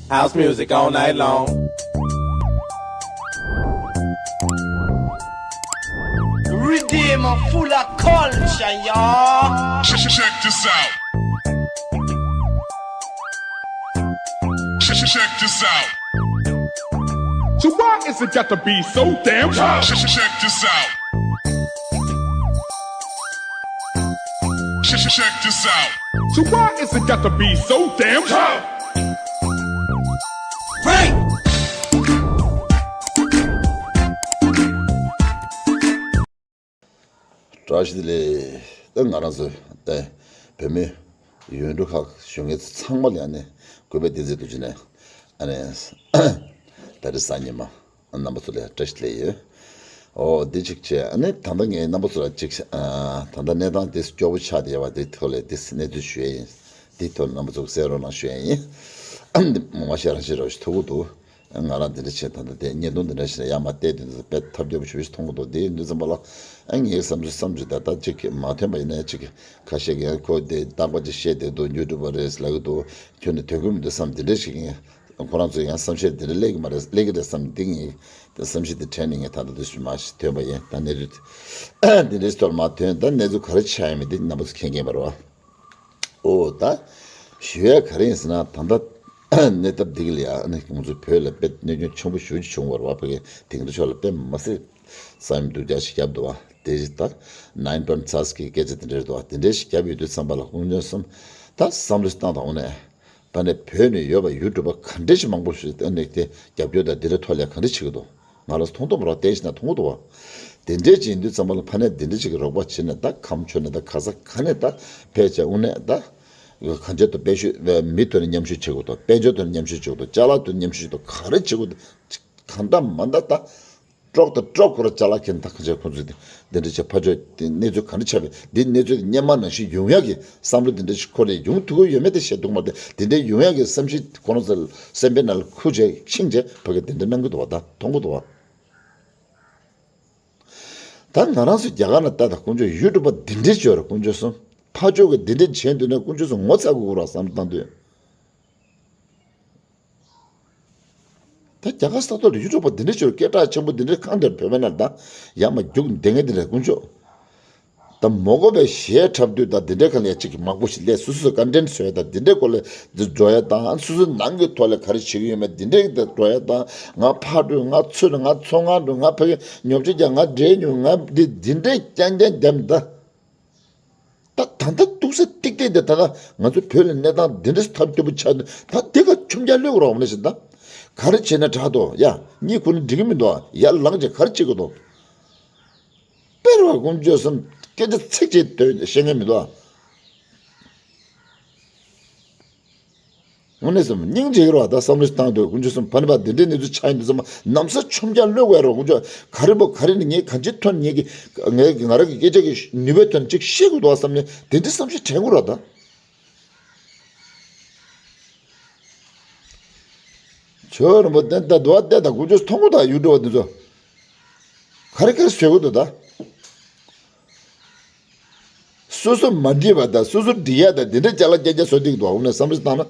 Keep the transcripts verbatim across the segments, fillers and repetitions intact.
House music all night long. Redeem full of culture, y'all. Check, check this out. Check, check this out. So why is it got to be so damn tough? Check, check this out. Check, check this out. So why is it got to be so damn tough? Break! བཀྲ་ཤིས་བདེ་ལེགས། ད་ང་རང་ཚོ་ད་བོད་མི་ཡུལ་གྲུ་ཁག་བཞུགས་མཁན་ཚོ་ཚང་མ་ལ་ཨ་ནི་གུས་པ་བསྟན་འཛིན་རྡོ་རྗེ་ནས་ཨ་ནི་ད་རེས་གཟའ་ཉི་མ་རྣམ་པ་ཚོ་ལ་བཀྲ་ཤིས་བདེ་ལེགས་ཡོད། ཨོ་འདི་གཅིག་བྱས། ཨ་ནི་ད་ལྟ་ངས་རྣམ་པ་ཚོ་ལ་གཅིག་ཨ་ད་ལྟ་གནས་སྟངས་དེ་སྐྱོ་པོ་ཆགས་བསྡད་པ་དེ་ཐོག་ལ་དེ་གནས་ཚུལ་ཞུ་ཡ་ཡིན། དེ་ཐོག་རྣམ་པ་ཚོ་གསན་རོགས་གནང་ཞུ་ཡ་ཡིན། མང་བ་ཤེས་རང་ཤེས་རོགས་ཞེས་ཐུག་གི་འདུག་ང་རང་འདི་འདྲ་བྱས་ད་ལྟ་དེ་བརྙན་ཐུང་འདི་འདྲ་ཞིག་ལ་ཡར་མར་བལྟས་དུས་འདི་དཔེ་ཐབས་སྐྱོ་པོ་ཞེ་པོ་ཞིག་མཐོང་གི་འདུག་དེ་ཡིན་དུས་ཙམ་པ་ལ་ཨ་ངའི་བསམ་ཚུལ་བསམ་ཚུལ་ད་ལྟ་གཅིག་མ་ཐོན་པ་ཡིན་ན་གཅིག་ཁ་ཤས་ཀྱིས་ཁོ་དེ་རྟག་པ་ཅིག་བཤད་བསྡད་འདུག་ཡུ་ཊུབ་པ་རེད་ལབ་ཀྱི་འདུག་ཁྱོན་ནས་ཐོན་གི་མི་འདུག་བསམ་དེ་འདྲ་ཞིག་ཡིན། ཁོ་རང་ཚོ་ཡང་བསམ་ཤེས་དེ་འདྲ་སླེབས་ཀྱི་མ་རེད། སླེབས་ཀྱི་རེད་བསམ་དེ་ངས་བསམ་ཤེས་དེ་དྲན་ནས་ངས་ད་ལྟ་དུས་སུ་མ་ཞིག་ཐོན་པ་ཡིན། ད་གནས་ཚུལ་དེ་འདྲའི་ཐོག་མ་ཐོན། ད་གནས་ཚུལ་ག་རེ་ཆགས་ཡོད་མེད་དེ་རྣམ་པ་ཚོ་མཁྱེན་མཁྱེན་པ་རེད་བ། ཨོ་ད་ཞུ་ཡ་ག་རེ་ཡིན་ཟེར་ན་ད་ལྟ་གནས་སྟངས་འདི་གི་ལ་ཡ་ཨ་ནི་ང་ཚོ་བོད་ལ་དཔེ་གནོད་སྐྱོན་ཆེན་པོ་ཞེ་པོ་ཅིག་བྱུང་བ་རེད་བ། ཕ་གི་དེང་དུས་ཆོག་ལ་དཔེ་མ་སྲིད་ས་ཡོམ་སྡུག་ཅག་ཞིག་བརྒྱབ་འདུག་བ། དེ་ད་ནཱ་ཡིན་པར་ཚ་སི་གི་སྐད་ཆ་དེ་འདྲ་རེད་འདུག་བ། དེ་འདྲ་ཞིག་བརྒྱབ་ཡོད་དུས་ཙམ་པ་ལ་དཀོན་མཆོག་གསུམ་ད་བསམ་བློ་ཞིག་བཏང་དང་། འོ་ནས་ད་ནས་བོད་ནས་ཡོད་པ་ཡུ་ཊུབ་པ་ག་འདྲ་ཞིག་མང་པོ་ཞིག་ཨ་ནི་དེ་རྒྱབ་སྐྱོར་དང་དེ་འདྲ་ཐོག་ལ་ག་འདྲ་བྱེད་ཀྱི་འདུག་ང་ལ་མཐོང་མཐོང་མ་རེད་བ། བལྟས་ཤིག་ན་མཐོང་གི་འདུག་བ། དེ་འདྲས་ཅིག་ཡིན་དུས་ཙམ་པ་ལ་ཕ་ནས་དེ་འདྲས་ཅིག་གི་རོགས་པ་བྱེད་ནས་ད་ཁམས་ཕྱོགས་ནས་ད་ག་ས་ག་ནས་ད་ཕལ་ཆེར་དངོས་གནས་ད་གང་ཅི་ཐོག་དཔེ་ཤོད་མི་ཐོག་ནས་མཉམ་ཞུགས་བྱེད་དགོས་འདུག་དཔལ་འབྱོར་ཐོག་ནས་མཉམ་ཞུགས་བྱེད་དགོས་འདུག་ཅ་ལག་ཐོག་ནས་མཉམ་ཞུགས་བྱེད་དགོས་འདུག་ག་རེ་བྱེད་དགོས་འདུག་གང་ལྟར་མ་ལྟར་ད་ཀྲོག་དང་ཀྲོག་ཁོ་ར་ཅ་ལག་ཁྱེར་ད་གང་ཅི་ཁོང་ཚོས་དེ་འདྲས་བྱས་ཕར་ཕྱོགས་དེ་གནས་ཚུལ་ག་འདྲ་ཆགས་པས་འདི་གནས་ཚུལ་དེ་སྔོན་མ་ནང་བཞིན་ཡོང་ཡག་གི་བསམ་བློ་དེ་འདྲས་ཤིག་ཁོ་རེ་ཡོང་ཐུབ་ཀྱི་ཡོད་མེད་དེ་བཤད་ཐུབ་མ་རེད། དེ་འདྲས་ཡོང་ཡག་གི་བསམ་གཞིག་ཁོ་རང་ཚོ་སེམས་པའི་ནང་ལ་ཁུར་བྱས་ཤིང་བྱས་ཕ་གི་དེ་འདྲས་གནང་གི་འདུག་བ། ད་མཐོང་གི་འདུག་བ། ད་ང་རང་ཚོ་རྒྱ་གར་ན་ལྟ་དང་། དཀོན་མཆོག་ཡུ་ཊུབ་པ་འདི་འདྲས་བྱོས་ར། དཀོན་མཆོག་གསུམ་ཕར་ཕྱོགས་ཀྱི་འདི་འདྲས་བྱས་འདུག་ན་དཀོན་མཆོག་གསུམ་ངོ་ཚ་དགོས་ར་བསམ་བཏང་དུས། ད་རྒྱ་གར་ས་ཐོག་ལ་ཡུ་ཊུབ་པ་འདི་འདྲས་བྱོས་ར། སྐད་གྲགས་ཆེན་པོ་འདི་འདྲས་ཁང་འདིར་བོད་པའི་ནང་ད་ཡར་མར་རྒྱུག་བསྡད་མཁན་འདི་འདྲས། དཀོན་མཆོག་ད་མ་དགོས་པའི་གཞས་འཁྲབ་དུས་ད་འདི་འདྲའི་ཁ་ནས་ཅིག་མང་པོ་ཞིག་སླེབས། སོ་སོ་སོ་ཀོན་ཊེན་ཊི་བཟོ་ཡ་ད་འདི་འདྲའི་སྐོར་ལ་འདི་འགྲོ་ཡ་དང་། སོ་སོའི་ནང་གི་ཐོག་ལ་ག་རེ་བྱེད་ཀྱི་ཡོད་མེད་འདི་འདྲའི་ད་འགྲོ་ཡ་དང་། ང་ཕར་འགྲོ། ང་ཚུར་འགྲོ། ང་ཚོང་ཁང་འགྲོ། ང་ཕ་གི་ཉོ་ཆ་རྒྱག་ང་འདྲེ་ཉོ། ང་འདི་འདི་འདྲའི་རྐྱང་རྐྱང་བསྡད་མི་ད། ད་ད་ལྟ་སྡུག་ས་ཏིག་ཏིག་འདི་ད་ལྟ་ང་ཚོ་བོད་ལ་གནས་སྟངས་འདི་འདྲ་ཐབས་སྐྱོ་པོ་ཆགས་ནས་ད་འདི་ག་ཆོམ་རྐྱང་གློད་དགོས་ར། འོ་ན་ཞིག་ད་ག་རེ་བྱས་ན་དྲག་འདུག་ཡ། གཉིད་ཁུག་ན་འགྲིག་གི་མི་འདུག་ཡར་ལངས་བྱས་ག་རེ་བྱེད་དགོས་འདུག་དཔེར་བ་དཀོན་མཆོག་གསུམ་སྐད་ཆ་ཚིག་གཅིག་དོན་བཤད་མཁན་མི་འདུག་ཨ། དངོས་གནས་སམ་སྙིང་རྗེ་གི་རེད་བ། ད་བསམ་བློ་ཞིག་བཏང་དུས་དཀོན་མཆོག་གསུམ་ཕ་ནི་པ་འདི་འདྲའི་གནས་ཚུལ་ཆགས་ཡིན་དུས་ཙམ་པ་ན་བཟའ་ཆོམ་རྐྱང་གློད་དགོས་རེད། དཀོན་མཆོག་ག་རེ་པོ་ག་རེ་ནས་ངས་གང་ཅིའི་ཐོག་ནས་ངས་ཀྱི་ངས་ཀྱི་ང་རང་གི་སྐད་ཆ་གི་ནུས་པའི་ཐོག་ནས་ཅིག་བཤད་དགོས་འདུག་བ་བསམ་ནས་དེ་འདྲའི་བསམ་གཞིག་དྲན་དགོས་རེད་ད། ཁྱོད་རང་པོ་བསྟན་ད་དུ་བ་བལྟས་དང་། དཀོན་མཆོག་མཐོང་གི་འདུག་ཡུ་ཊུབ་པ་འདི་ཚོ་ག་རེ་ག་རེ་བཟོས་ཀྱི་འདུག་ད། སོ་སོ་མ་འགྲིག་པ་དང་སོ་སོ་འགྲིག་ཡ་དང་འདི་འདྲ་ཅ་ལག་རྐྱང་རྐྱང་བཟོ་བསྡད་ཀྱི་འདུག་འོ་ན་བསམ་བློ་བཏང་ན།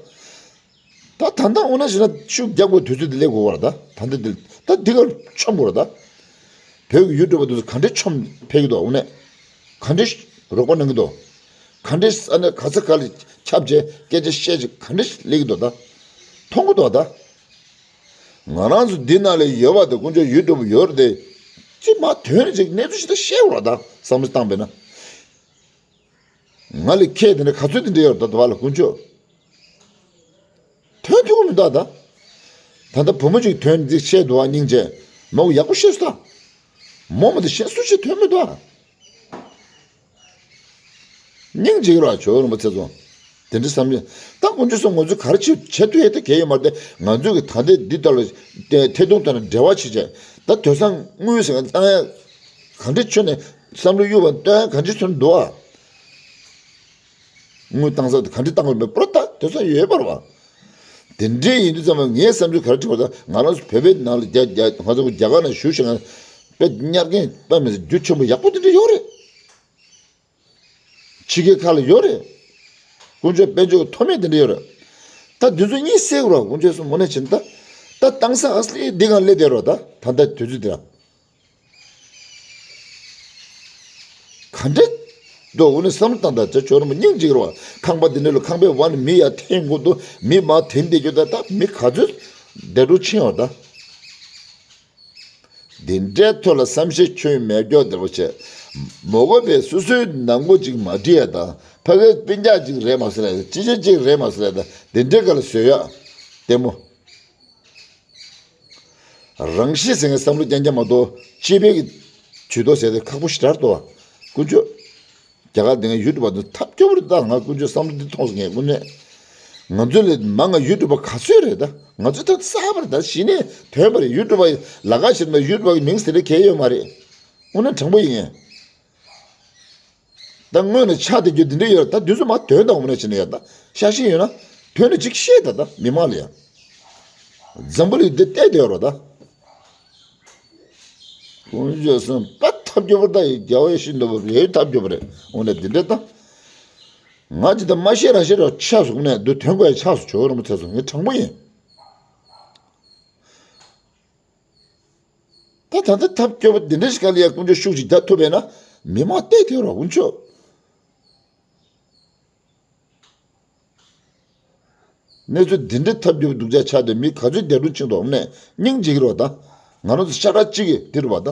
ད་ད་ལྟ་འོ་ན་ཞེ་ན་ཤུགས་རྒྱག་དགོས་དུས་ཚོད་འདི་སླེབས་དགོས་པ་རེད་ད། ད་འདི་འདི་ད་འདི་ག་མཆོང་དགོས་རེད་ད། བོད་ཀྱི་ཡུ་ཊུབ་པ་དེ་ཚོ་ག་འདྲའི་ཆོམ་ཕེབས་ཀྱི་འདུག་འོ་ན་ག་འདྲའི་རོགས་པ་གནང་གི་འདུག་ག་འདྲའི་ས་ནས་ག་ས་ག་ལ་ཁྱབ་བྱས་སྐད་ཆ་བཤད་བྱས་ག་འདྲའི་སླེབས་ཀྱི་འདུག་ད་མཐོང་གི་འདུག་ད། ང་རང་ཚོ་འདི་ནང་ལ་ཡོད་པ་དེ་དཀོན་མཆོག་ཡུ་ཊུབ་ཡོད་རེད་དེ། ཅི་མ་དོན་རེ་ཅིག་གནས་ཚུལ་ཞིག་ད་བཤད་དགོས་རེད་ད། བསམ་བློ་བཏང་པས་ན། ང་ལ་ཁྱེད་དེ་འདྲ་ག་ཚོད་དེ་འདྲ་ཡོད་རེད་ད། དུ་བ་ལ་དཀོན་མཆོག་དོན་ཐུབ་ཀྱི་མི་འདུག་ད། ད་ལྟ་བུ་མོ་གཅིག་དོན་འདི་བཤད་འདུག་བ། སྙིང་རྗེ་མོ་ཡག་པོ་བཤད་སོང་ད། མོ་མ་གཏོགས་གཞན་སུ་ཞིག་དོན་མི་འདུག་ཨ། སྙིང་རྗེ་གི་ར་ཇོ་བོ་རིན་པོ་ཆེ་ཚོ། དེ་འདྲ་བསམ་ཡས་ད་དཀོན་མཆོག་གསུམ་ང་ཚོས་ག་རེ་བྱེད་བྱེད་ཐུབ་ཡས་དེ་གལ་ཡོད་མ་རེད་དེ། ང་ཚོས་ཀྱི་ད་ལྟའི་འདི་ལྟར་ལ་ཐད་གཏོང་ཐོག་ནས་འབྲེལ་བ་བྱེད་བྱས་ད་དེང་སང་དངུལ་ཟེར་མཁན་བཏང་ཡས་ག་འདྲ་ཁྱོན་ནས་བསམ་བློ་གཡུག་པ་བཏོན་ཡས་ག་འདྲ་ཐོན་འདུག་ཨ། དངུལ་བཏང་ས་དེ་ག་འདྲ་བཏང་དགོས་མེད་པོ་ད་དེང་སང་ཡོད་པ་རེད་བ། དེ་འདྲའི་ཡིན་དུས་ཙམ་པ་ངའི་བསམ་ཚུལ་ག་རེ་དྲིས་པ་ད། ང་རང་ཚོ་བོད་པའི་ནང་ལ་རྒྱ་རྒྱ་ང་ཚོ་རྒྱ་གར་ནང་བཞུགས་ཤིང་དཔེ་ཉར་མཁན་དཔེ་མི་སྲིད་རྒྱུ་ཆེན་པོ་ཡག་པོ་དེ་འདྲ་ཡོད་རེད། ཕྱི་རྒྱལ་ཁག་ལ་ཡོད་རེད། དཀོན་མཆོག་དཔལ་འབྱོར་གྱི་མཐོ་དམན་དེ་འདྲ་ཡོད་རེད། ད་དུས་ཚོད་གཉིས་སེལ་རོགས་དགོངས་ཆོས་སུ་མོ་ནས་ཕྱིན། ད་ད་དང་ས་ཨ་སི་ལི་འདི་གང་སླེབས་བསྡད་རོགས། ད་ད་ལྟ་དུས་ཚོད་འདི་ར་ག་འདྲ་འདུག་འོ་ནས་བསམ་བློ་བཏང་། ད་ཅ་ཆོར་མོ་སྙིང་རྗེ་རོགས། ཁང་པ་འདི་ནས་ལ་ཁང་པའི་བ་ནས་མི་ཡར་འཐེན་དགོས་འདུག་མི་མར་འཐེན་བསྡད་རྒྱུ། ད་ད་མི་ག་ཚོད་བདེ་འགྲོ་ཕྱིན་ཡོད་ད། འདི་འདྲའི་ཐོག་ལ་བསམ་ཤེས་ཁྱོན་མེད་སྐྱོ་བདེ་བོ་བྱས། མོ་གོ་པས་སོ་སོའི་ནང་སྒོ་ཅིག་མ་བྲིས་ཡ་དང་། ཕ་གིའི་སྤུན་ཀྱག་ཅིག་རེད་མ་ཟེར་ཡ་དང་། ཅི་ཅི་ཅིག་རེད་མ་ཟེར་ཡ་དང་། འདི་འདྲའི་སྐབས་ལ་བཟོས་ཡ་ལྟད་མོ། རང་ཤི་ཟེར་མཁན་བསམ་བློ་རྐྱང་རྐྱང་མ་གཏོགས་སྤྱི་པའི་གི་ཇུས་གཏོགས་ཟེར་དེ་ཁག་པོ་ཞེ་དྲག་འདུག་བ། དཀོན་མཆོག་རྒྱ་གར་འདི་ང་ཡུ་ཊུབ་པ་འདི་ཐབས་སྐྱོ་པོ་རེད། ད་ང་དཀོན་མཆོག་བསམ་བློ་འདི་མཐོང་སོང་ངས། དངོས་གནས་ང་ཚོ་ལས་མང་ང་ཡུ་ཊུབ་པ་ག་ཚོད་རེད། ད་ང་ཚོ་ད་གསར་པ་རེད། ད་གཞི་ནས་ཐོན་པ་རེད། ཡུ་ཊུབ་པ་ལ་ཁ་བྱེད་ན་ཡུ་ཊུབ་པ་གི་མིང་ཟེར་ནས་གལ་ཡོད་མ་རེད། དངོས་གནས་དྲང་པོ་ཡིན་ངས། ད་དངོས་ནས་ཆགས་བསྡད་རྒྱུ་འདི་འདྲ་ཡོད་རེད། ད་དུས་ཚོད་མ་དོན་དང་འོ་ན་ཕྱིན་ན་ཡ་ད་ཤ་ཤེད་ཡོད་ན་དོན་ནས་ཅིག་བཤད་ད། ད་མི་མང་ལ་ཡ་འཛམ་བུ་གླིང་འདི་བལྟས་བསྡད་ཡོད་རེད་ད། དཀོན་མཆོག་གསུམ་པ་ཐབས་སྐྱོ་པོ། ད་ཡི་རྒྱལ་བ་ཡེ་ཤེས་མདོག་པོ་རེད། ཐབས་སྐྱོ་པོ་རེད། འོ་ན་འདི་འདྲ་ད་ང་ཅི་ད་མ་ཤེས་རང་ཤེས་ར་ཆགས་སོང་ནས་འདུ་དོན་དགོས་ཡ་ཆགས་སོང་། ཇོ་བོ་རིན་པོ་ཆེ་སོང་ངས་དྲང་པོ་ཡིན། ད་ད་ལྟ་ཐབས་སྐྱོ་པོ་འདི་འདྲ་ཞིག་ག་ལ་ཡ་དཀོན་མཆོག་ཤུགས་ཤིག་རྒྱག་ཐུབ་པས་ན་མི་མང་བལྟས་ཐེབས་རོགས་དཀོན་མཆོག་གནས་ཚུལ་འདི་འདྲའི་ཐབས་སྐྱོ་པོ་སྡུག་ཅག་ཆགས་ཏེ་མི་ག་ཚོད་བདེ་སྒྲུང་ཕྱིན་འདུག་ནས་སྙིང་རྗེ་གི་རོགས་ད། ང་རང་ཚོ་ཤ་ཁྲག་གཅིག་གི་དེ་རུ་བ་ད།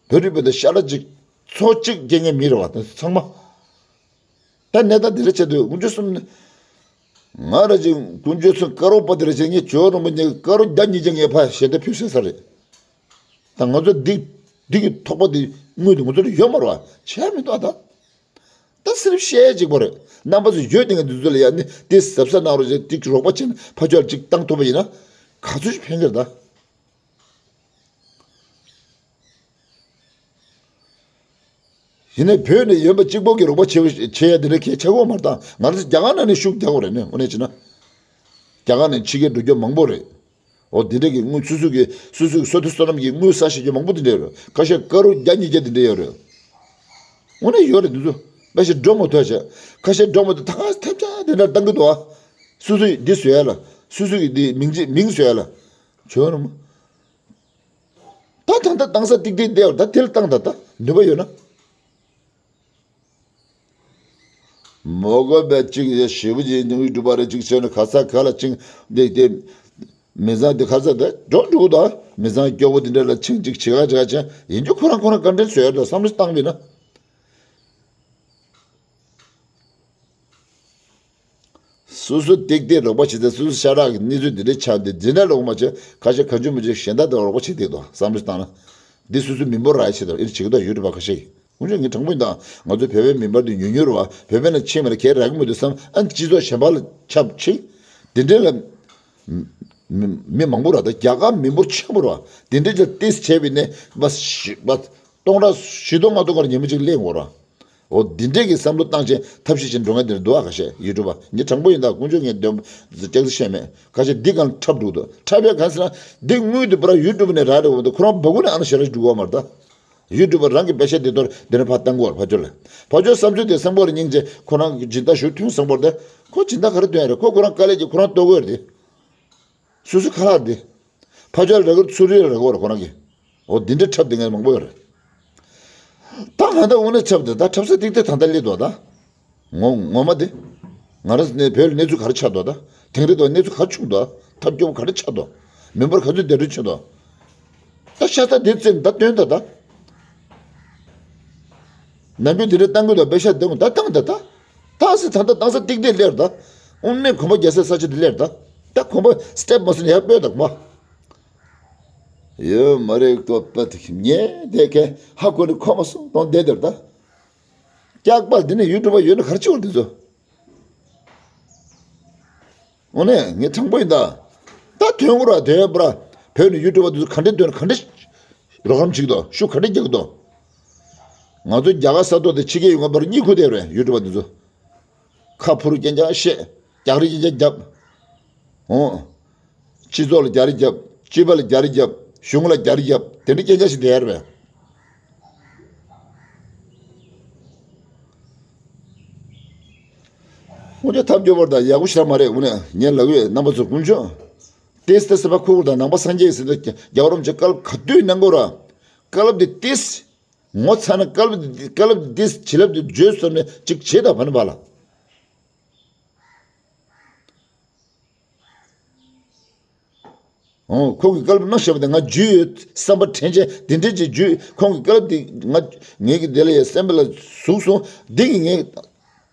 བོད་རིགས་བོད་དང་ཤ་ཁྲག་གཅིག་ཚོགས་གཅིག་སྐྱེ་མཁན་མི་རེད་བ་ད་ཚང་མ། ད་གནས་སྟངས་འདི་འདྲ་ཆགས་དུས་དཀོན་མཆོག་གསུམ་ནི། ང་ར་ཅིག་དཀོན་མཆོག་གསུམ་དཀར་པོ་པ་འདི་ར་ཅིག་ངས་ཇོ་བོ་རིན་པོ་ཆེ་དཀར་པོ་བརྒྱ་ཉིས་བརྒྱ་ངས་ཕར་ཞལ་ཏ་ཕུལ་ཟེར་ས་རེད། ད་ང་ཚོ་འདི་འདི་གི་ཐོག་པ་འདི་དངུལ་འདི་ང་ཚོ་ལ་ཡོད་མ་རེད་བ། བྱས་མི་འདུག་ད། ད་སིར་བཤད་གཅིག་པོ་རེད། རྣམ་པ་ཚོ་ཡོད་དེ་ང་འདི་ཚོ་ལ་ཡ་ནི་དེ་གཟབ་གཟབ་གནང་རོགས་བྱས། དེ་རོགས་པ་བྱས་ནས་ཕར་ཕྱོགས་ལ་གཅིག་བཏང་ཐུབ་པ་ཡིན་ན་ག་ཚོད་ཅིག་ཕན་གི་རེད་ད། ཡིན་ནའི་བོད་ནས་ཡོད་པ་གཅིག་པོ་གི་རོགས་པ་བྱེད་བྱེད་ཡ་དེ་འདྲ་གལ་ཆེ་གོ་མ་རེད་ད། ང་རང་ཚོ་རྒྱ་གར་ནང་ནས་ཤུགས་རྒྱག་དགོས་རེད་ནས། དངོས་གནས་བྱས་ན། རྒྱ་གར་ནས་ཕྱི་རྒྱལ་འགྲོ་རྒྱུ་མང་པོ་རེད། འོ་དེ་འདྲ་གི་དངུལ་སོ་སོ་གི་སོ་སོ་གི་བསོད་བདེ་བསོད་ནམས་ཀྱི་དངུལ་བསགས་བཞག་རྒྱུ་མང་པོ་དེ་འདྲ་ཡོད་རེད། ཁ་ཤས་དཀར་པོ་བརྒྱ་ཉིས་བརྒྱ་དེ་འདྲ་ཡོད་རེད། དངོས་གནས་ཡོད་རེད། འདི་ཚོ་དཔེ་ཞིག་འགྲོ་མ་ཐུབ་བྱས། ཁ་ཤས་འགྲོ་མ་ཐུབ། ད་ག་ཐབས་ཆག་དེ་འདྲ་བཏང་གི་འདུག་ཨ། སོ་སོ་ཡི་འདི་བཟོ་ཡ་ལ། སོ་སོ་གི་འདི་མིང་ཅི་མིང་བཟོ་ཡ་ལ། བྱོས་ར་མ། ད་ད་ལྟ་བཏང་ས་ཏིག་ཏིག་བསྡད་ཡོད་རེད། ད་དེ་ལ་བཏང་ད། ད་ནུས་པ་ཡོད་ན། མོ་གོ་བས་གཅིག་ཞེ་པོ་ཅིག་ནུས་སྒྲུབ་པ་རེད། གཅིག་བྱས་ན་ག་ས་ག་ལ་གཅིག་འདི་དེ་མི་ཚང་དེ་ག་ས་དེ་འགྲོ་འགྲོ་གི་འདུག་མི་ཚང་སྐྱོ་པོ་དེ་འདྲ་ལ་ཆིང་གཅིག་བྱེད་ག་བྱེད་ག་བྱེད་ཡིན་རྒྱུ་ཁོ་རང་ཁོ་རང་བཀའ་དྲིན་གསོས་ཡོད་དོ་བསམ་བློ་བཏང་བས་ན། སོ་སོ་ཏིག་ཏིག་རོགས་པ་བྱེད་ཚེ་སོ་སོ་ཤ་ཁྲག་གི་གནས་ཚུལ་འདི་འདྲའི་ཆགས་འདི་འཛིན་གྲྭ་རོགས་མ་བྱེད་ཁ་ཤས་གང་བྱུང་མི་བྱེད་གཞན་དག་དང་རོགས་པ་བྱེད་བསྡད་དོ་བསམ་བློ་བཏང་ན། འདི་སོ་སོའི་མི་འབོར་རག་ཡ་ཆེད་དུ་ཨེ་བྱེད་ཀྱི་འདུག་ཡུ་ཊུབ་པ་ཁ་ཤས་ཀྱིས། དངོས་གནས་ངས་དྲང་པོ་ཡིན་ད། ང་ཚོ་བོད་པའི་མི་འབོར་འདི་ཉུང་ཉུང་རེད་བ། བོད་པའི་ནང་ཕྱིན་མ་རེད་གལ་རག་གི་མི་འདུག་བསམ། ཨ་སྤྱི་ཚོགས་གཞན་པ་ལ་ཁྱབ་ཕྱིན། འདི་འདྲའི་ལ་མི་མི་མང་པོ་ར་ད་རྒྱ་གར་མི་འབོར་ཆེན་པོ་རེད་བ། འདི་འདྲའི་ལ་ཏིས་བྱས་པའི་ནས་བ་ཤི་བ་སྟོང་ཕྲག་བཞི་སྟོང་ལྔ་སྟོང་ཀར་ཉིན་མོ་གཅིག་གླེང་དགོས་ར། འོ་འདི་འདྲས་ཀྱི་བསམ་བློ་བཏང་བྱས་ཐབས་ཤེས་བྱེད་འགྲོ་མཁན་དེ་འདྲ་འདུག་ཨ། ཁ་ཤས་ཡུ་ཊུབ་པ་ངས་དྲང་པོ་ཡིན་ད། དཀོན་མཆོག་ངས་འདོན་སྐྱག་རྫུན་བཤད་མེད། ཁ་ཤས་འདི་གང་འཁྲབ་འགྲོ་འདུག་འཁྲབ་ཡ་གང་ཟེར་ན་འདི་དངུལ་འདི་པུ་ར་ཡུ་ཊུབ་ནས་རག་རེད་འོ་འདུག་ཁོ་རང་སྦ་ཁུག་ནས་ཨ་ན་ཞེ་ར་འགྲོ་གི་ཡོད་མ་རེད་ད། ཡུ་ཊུབ་པ་རང་གི་པེ་ཤ་འདི་ཐོར་འདི་ནས་ཕར་བཏང་གི་ཡོད་རེད། ཕར་ཕྱོགས་ལ་ཕར་ཕྱོགས་བསམ་ཚུལ་དེ་བསམ་པ་རེ་སྙིང་རྗེ། ཁོ་རང་གི་སྦྱིན་བདག་ཞུ་ཐུན་བསམ་པ་རེ་དེ་ཁོ་སྦྱིན་བདག་ག་རེ་སྟོན་ཡ་རེད། ཁོ་ཁོ་རང་དཀའ་ལས་ཀྱིས་ཁོ་རང་ལྟོ་གོས་རེད་དེ། སོ་སོ་ཁ་ལག་འདི། ཕ་ཇོ་ལ་ར་གོ་ཚུར་རེ་ར་གོ་ར་ཁོ་རང་གི། འོ་འདི་འདྲའི་འཁྲབ་དེ་ངས་མང་པོ་ཡོད་རེད། ད་ང་ད་དངོས་གནས་འཁྲབ་དེ་ད་འཁྲབ་ས་ཏིག་ཏིག་ད་ལྟ་སླེབས་འདུག་ད། ངོ་ངོ་མ་དེ། ང་རང་ནས་བོད་ལ་གནས་ཚུལ་ག་རེ་ཆགས་འདུག་ད། དེང་རབས་ཐོག་གནས་ཚུལ་ག་རེ་བྱུང་འདུག་ཐབས་སྐྱོ་པོ་ག་རེ་ཆགས་འདུག་མི་འབོར་ག་ཚོད་བདེ་འགྲོ་ཕྱིན་འདུག་ད་ཤ་ཚ་དེ་བཙལ་ནས་ད་སྟོན་ད་ད། ནམ་རྒྱུན་དེ་འདྲ་བཏང་གི་འདུག་པེ་ཤ་དེ་ད་བཏང་ད་ད། བཏང་སི་ད་ད་བཏང་ས་ཏིག་ཏིག་སླེབས་ད། དངོས་གནས་གོམ་པ་རྒྱག་སའི་ས་ཆ་དེ་སླེབས་ད། ད་གོམ་པ་སི་ཊེབ་མ་སོན་ཡར་སྤོས་ད་གོམ་པ། ཡོད་མ་རེད་ཀོ་པ་དེ་ཉེ་དེ་ཁེ་ཧ་གོ་ནི་ཁོ་མ་སོང་དོན་བསྡད་དེར་ད། སྐྱག་པ་འདི་ནས་ཡུ་ཊུབ་པ་ཡོད་ན་ག་རེ་བྱེད་འོར་འདི་ཚོ། འོ་ནས་ངས་དྲང་པོ་ཡིན་ད། ད་དོན་གོ་ར་དོན་པ་ར་བོད་ནས་ཡུ་ཊུབ་པ་འདི་ཚོ་ག་འདྲས་དོན་ག་འདྲས་རོགས་རམ་བྱེད་ཀྱི་འདུག་ཤུགས་ག་འདྲས་རྒྱག་གི་འདུག་ང་ཚོ་རྒྱ་གར་ས་ཐོག་དེ་ཕྱི་རྒྱལ་ཡོང་མཁན་པར་གཉིད་ཁུག་བསྡད་རེད་ཡུ་ཊུབ་པ་འདི་ཚོ། ཁ་ཕུར་རྐྱང་རྐྱང་བཤད། རྒྱག་རེས་རྐྱང་རྐྱང་རྒྱབ། འོང་། སྤྱི་ཚོགས་ལ་རྒྱག་རེས་རྒྱབ། སྤྱི་པ་ལ་རྒྱག་རེས་རྒྱབ། གཞུང་ལ་རྒྱག་རེས་རྒྱབ། དེ་འདྲ་རྐྱང་རྐྱང་ཞིག་བསྡད་ཡ་རེད་པས། ཁོང་ཚོས་ཐབས་སྐྱོ་བོར་དང་ཡག་པོ་ཞིག་མ་རེད། འོ་ན་ངས་ལབ་ཡོད། རྣམ་པ་ཚོ་དཀོན་མཆོག་ཏེས་ཏེ་སེ་བ་ཁུ་ཁུ་དང་ནང་པ་སངས་རྒྱས་ཟེར་དུས་རྒྱལ་བ་རིན་པོ་ཆེ་བཀའ་སློབ་ག་དུས་གནང་དགོས་ར། བཀའ་སློབ་དེ་ཏེས་ངོ་ཚ་ན་བཀའ་སློབ་དེ་བཀའ་སློབ་དེ་ཏེས་བྱིན་རླབས་དེ་བརྗོད་སོང་ནས་ཅིག་བྱེད་དང་ཕ་ནི་བ་ལ། ཨོ། ཁོང་གིས་བཀའ་སློབ་གནང་བཞག་པ་དེ་ང་ཇུས་ཡོད། བསམ་པ་དྲན་བྱས་དེ་འདྲས་ཅིག་ཇུས། ཁོང་གི་བཀའ་སློབ་དེ་ང་ངེད་ཀྱི་དེ་ལ་ཡ་སེམས་པ་ལ་ཟུག་སོང་། འདི་གི་ངས་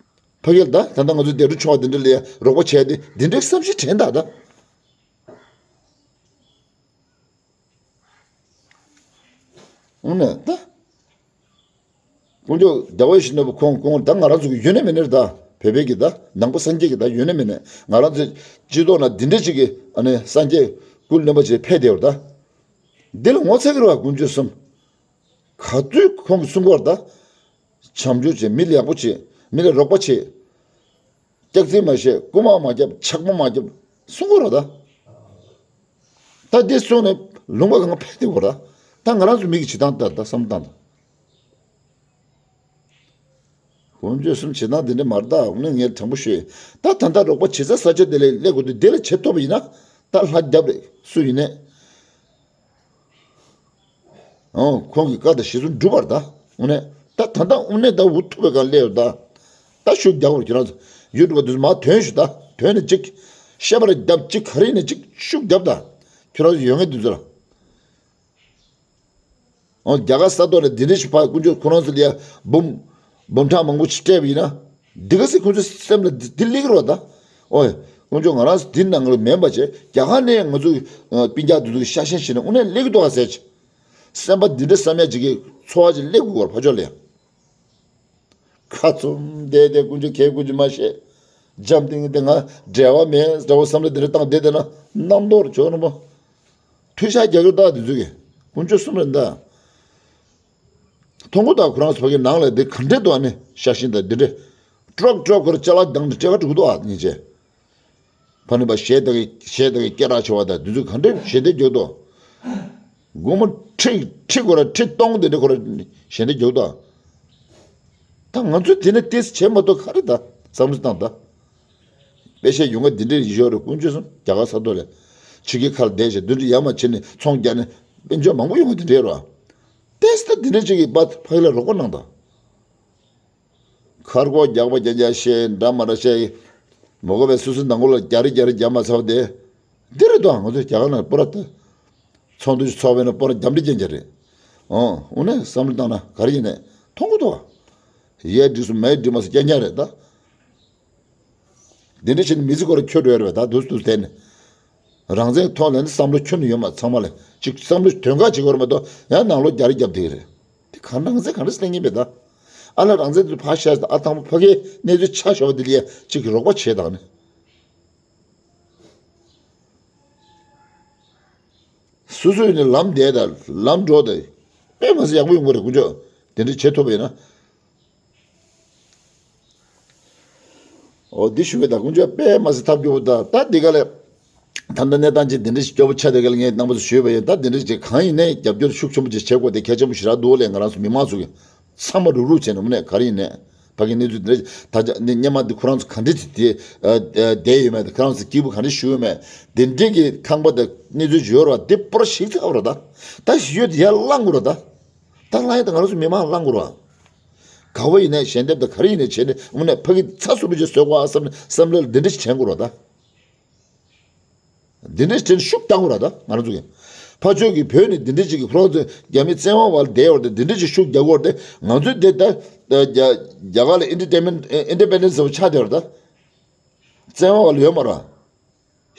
ཕ་གིར་ད་ད་ལྟ་ང་ཚོ་སྡེ་འགྲོ་ཆོག་དེ་འདྲ་ལ་ཡ་རོགས་པ་བྱས་ཏེ་དེ་འདྲས་བསམ་ཤེས་དྲན་ད་ད། འོ་ན་ད། དཀོན་མཆོག་རྒྱལ་བ་ཡིད་བཞིན་ནོར་བུ་ཁོང་ཁོང་ད་ང་རང་ཚོ་གི་ཡོད་ནི་མེད་ནི་རེད་ད། བོད་པའི་གི་ད་ནང་པ་སངས་རྒྱས་ཀྱི་ད་ཡོད་ནི་མེད་ནི། ང་རང་ཚོ་སྤྱི་ཚོགས་ནང་འདི་འདྲ་ཅིག་གི་ཨ་ནི་སངས་རྒྱས་སྐུ་ལོན་པ་ཅིག་ཕེབས་བསྡད་ཡོད་ད། འདི་ལ་ངོ་ཚ་གི་རེད་བ། དཀོན་མཆོག་གསུམ། ག་དུས་ཁོང་གིས་གསུང་གི་ཡོད་ད། བྱམས་སྐྱོང་བྱེད། མི་ལ་ཡག་པོ་བྱེད། མི་ལ་རོགས་པ་བྱེད། སྐྱག་རྫུན་མ་བཤད། རྐུ་མ་མ་རྒྱབ། ཇག་མ་མ་རྒྱབ་གསུང་གི་རེད་ད། ད་འདི་གསུངས་ནས་ལུང་པ་གང་ཕེབས་ཏེ་བོར་ད། ད་ང་རང་ཚོ་མི་གི་བྱེད་སྟངས་ལྟར་ད་བསམ་བློ་བཏང་དང་། དཀོན་མཆོག་གསུམ། བྱེད་སྟངས་འདི་འདྲ་མ་རེད་ད། འོ་ན་ངས་དྲང་པོ་ཤོད། ད་ད་ལྟ་རོགས་པ་བྱེད་ས་ས་ཆ་དེ་ལ་སླེབས་དགོས་དུས་དེ་ལ་བྱེད་ཐུབ་པ་ཡིན་ན་ད་ལྷ་རྒྱབ་རེད། སུ་ཡིན་ནས། ཨོ། ཁོང་གི་བཀའ་དང་གཞིར་བཟུང་སྒྲུབ་པར་ད། དངོས་གནས་ད་ད་ལྟ་དངོས་གནས་ད་འུ་ཐུག་པའི་སྒང་སླེབས་ཡོད་ད། ད་ཤུགས་རྒྱག་དགོས། ཁྱེད་རང་ཚོ་ཡུ་ཊུབ་པ་དེ་ཚོ་མར་ཐོན་ཤོག་ད། ཐོན་ནས་ཅིག་བཤད་པ་རེ་རྒྱབ། ཅིག་ག་རེ་ཡིན་ནས་ཅིག་ཤུགས་རྒྱབ་ད། ཁྱེད་རང་ཚོ་ཡོད་མཁན་དེ་ཚོ་ལ། ཨོ། རྒྱ་གར་ས་ཐོག་ལ་འདི་འདྲ་ཞིག་ཕར་དཀོན་མཆོག་ཁོ་རང་ཚོ་ལ་ཡ་འབུམ་འབུམ་ཕྲག་མང་པོ་ཞིག་སྤྲད་པ་ཡིན་ན། འདི་ག་ཚོད་ཁོ་ཚོའི་སེམས་ལ་འདི་འདི་སླེབས་ཀྱི་རེད་ད། ཨོ། དཀོན་མཆོག་ང་རང་ཚོ་འདི་ནང་ལ་མེད་པ་བྱས། རྒྱ་གར་ནས་ང་ཚོ་ཨ་སྤུན་ཀྱག་འདི་ཚོ་གི་ཤ་ཞེན་བྱས་ནས་དངོས་གནས་སླེབས་ཀྱི་འདུག་ག་ཟེར་བྱས། སེམས་པ་འདི་འདྲ་བསམ་ཡ་ཅིག་གི་ཚོར་བ་ཅིག་སླེབས་དགོས་པར་ཕར་ཕྱོགས་ལ་ཡ། ཁ་བཙུམ་བསྡད་དེ་དཀོན་མཆོག་གས་དཀོན་མཆོག་མ་ཤེས། འཇམ་ཐིང་དེ་ང་འབྲེལ་བ་མེད་འདྲ་བོ་བསམ་བློ་དེ་འདྲ་བཏང་བསྡད་བསྡད་ན་རྣམ་རྟོག་ཆོག་ནི་མོ། ཐུག་ཤག་རྒྱག་གི་རེད་ད། དེ་ཚོ་གིས་དཀོན་མཆོག་གསུམ་རེད་ད། མཐོང་གི་འདུག་ག་ཁོ་རང་ཚོ་ཕ་གི་ནང་ལ་དེ་ག་འདྲས་འདུག་ཨ་ནི་ཤ་ཞེན་དང་འདི་འདྲས། ཀྲོག་ཀྲོག་ཁོ་ར་ཅ་ལག་བཏང་ནས་སྤྲད་ག་འགྲོ་གི་འདུག་ཨ། སྙིང་རྗེ། ཕ་ནི་པ་གཞས་དག་གི་གཞས་དག་གི་སྐད་གྲགས་ཆེ་བ་དང་དེ་ཚོ་ག་འདྲས་ཞལ་འདེབས་རྒྱག་འདུག་སྒོར་མོ་ཁྲི་ཁྲི་ཁོ་ར་ཁྲི་སྟོང་དེ་འདྲས་ཁོ་ར་ཞལ་འདེབས་རྒྱག་འདུག་ད་ང་ཚོས་དེ་ནས་ཏོག་ཙམ་བྱེད་མ་གཏོགས་ག་རེ་ད་བསམ་བློ་བཏང་ད། དཔེ་བཤད་ཡོང་ག་འདི་འདྲས་ཡོད་རེད། དཀོན་མཆོག་གསུམ། རྒྱ་གར་ས་ཐོག་ལ་ཕྱི་རྒྱལ་ཁག་ལ་བསྡད་བྱས་འདི་འདྲས་ཡར་མར་ཕྱིན་ནས་ཚོང་རྒྱག་ནས་དཔལ་འབྱོར་མང་པོ་ཡོང་ག་འདི་འདྲས་རེད། ཏོག་ཙམ་ད་འདི་འདྲས་ཅིག་གི་པ་ཕ་གི་ལ་རོགས་པ་གནང་དང་། མཁར་སྒོ་རྒྱག་པ་རྒྱག་རྒྱག་བཤད་འདྲ་མ་འདྲ་བཤད། མ་དགོས་པའི་སོ་སོའི་ནང་ཁུལ་ལ་རྒྱག་རེས་རྒྱག་རེས་རྒྱག་མ་ཚར་བ་དེ། འདི་རེད་དོ། ང་ཚོ་རྒྱ་གར་ནང་པུ་ར་ད། ཚོགས་འདུ་ཞིག་ཚོགས་པ་ཡིན་ན་པུ་ར་རྒྱབ་འདྲེ་རྐྱང་རྐྱང་རེད། ཨོ། དངོས་གནས་བསམ་བློ་བཏང་ན་ག་རེ་ཡིན་ནས་མཐོང་གི་འདུག་ག་ཡས་འགྲིག་སོང་མས་འགྲིག་མ་སོང་རྐྱང་རྐྱང་རེད་ད། འདི་འདྲ་བྱས་ནས་མི་ཚེ་ཁོ་ར་འཁྱོལ་འགྲོ་ཡ་རེད་པས། ད་འདུག་འདུག་བསྡད་ནས། རང་བཙན་ཐོག་ལ་ནི་བསམ་བློ་ཁྱོན་ནས་ཡོད་མ། ཚང་མ་ལ་ཅིག་བསམ་བློ་དོན་ཁ་བྱེད་དགོས་རེད་མ་གཏོགས་ཡང་ནང་ལོགས་རྒྱག་རེས་རྒྱབ་བསྡད་ཀྱི་རེད། དེ་ག་རང་བཙན་ག་འདྲ་སེ་གླེང་གིན་པས་ད། ཨ་ལ་རང་བཙན་དེ་ཕར་བཞག་ཨ། དང་པོ་ཕ་གིའི་གནས་ཚུལ་ཆ་ཞོག་པ་དེ་ལ་ཡ་ཅིག་གི་རོགས་པ་བྱེད་དང་ནི། སོ་སོ་ཡིན་ན་ལམ་བསྡད་དང་ལམ་འགྲོ་དང་། དཔེ་མ་སྲིད་ཡག་པོ་ཡོང་གི་རེད། དཀོན་མཆོག་དེ་འདྲ་བྱེད་ཐུབ་པ་ཡིན་ན། འོ་འདི་ཞུ་བའི་ད་དཀོན་མཆོག་དཔེ་མ་སྲིད་ཐབས་སྐྱོ་བོ་ད། ད་འདི་ག་ལས་ད་ལྟ་གནས་སྟངས་ཅིག་འདི་འདྲ་ཞིག་སྐྱོ་བོ་ཆགས་བསྡད་ག་ལ་ངས་རྣམ་པ་ཚོ་ཞུས་པ་ཡིན། ད་འདི་འདྲ་ཅིག་གང་ཡིན་ནའི་རྒྱབ་སྐྱོར་ཤུགས་ཆེན་པོ་ཅིག་བྱེད་དགོས་དེ་གལ་ཆེན་པོ་ཞེ་དྲག་འདུག་ལས། ང་རང་ཚོ་མི་མང་ཚོ་གི་ཚང་མ་རུག་རུག་བྱས་ནས་དངོས་གནས་ག་རེ་ཡིན་ནའི་ཕ་གི་གནས་ཚུལ་འདི་འདྲ་ད་ཆ་ནི་སྔོན་མ་འདི་ཁོ་རང་ཚོ་ག་འདྲ་ཅིག་དེ་བསྡད་ཡོད་མེད་དང་། ཁོ་རང་ཚོ་སྐྱིད་པོ་ག་འདྲ་བཞུགས་ཡོད་མེད། འདི་འདྲའི་གི་ཁང་པ་དང་གནས་ཚུལ་ཅིག་ཡོད་རེད་པ། འདི་པོ་ར་ཞིག་ཚ་བ་རེད་ད། ད་ཞིག་ཡོད་དེ་ཡར་བླངས་དགོས་རེད་ད། ད་བླངས་ཡ་ད་ང་རང་ཚོ་མི་མང་བླངས་དགོས་རེད་པ། ག་བ་ཡིན་ནའི་ཞལ་འདེབས་དང་ག་རེ་ཡིན་ནའི་བྱས་ནས་དངོས་གནས་ཕ་གི་ཚ་སུ་བི་ཅིག་བཟོ་དགོས་ཨ་བསམ་ནས་བསམ་བློ་ལ་འདི་འདྲ་ཞིག་དྲན་དགོས་རེད་ད། འདི་འདྲ་ཞིག་དྲན་ཤུགས་རྒྱག་དགོས་རེད་ད། ང་རང་ཚོ་གི་ཕར་ཕྱོགས་ཀྱི་བོད་ནས་འདི་འདྲ་ཅིག་གི་ཁོ་རང་ཚོ་རྒྱ་མི་བཙན་དབང་བར་བསྡད་ཡོད་རེད་དེ། འདི་འདྲ་ཅིག་ཤུགས་རྒྱག་དགོས་རེད་དེ། ང་ཚོའི་འདི་ད་རྒྱ་རྒྱ་གར་ལ་ཨིན་ཌི་པེན་ཌེན་ཊི་ཨིན་ཌི་པེན་ཌེན་ཊི་ཟེར་བ་ཆགས་བསྡད་ཡོད་རེད་ད། བཙན་དབང་བར་ལ་ཡོད་མ་རེད།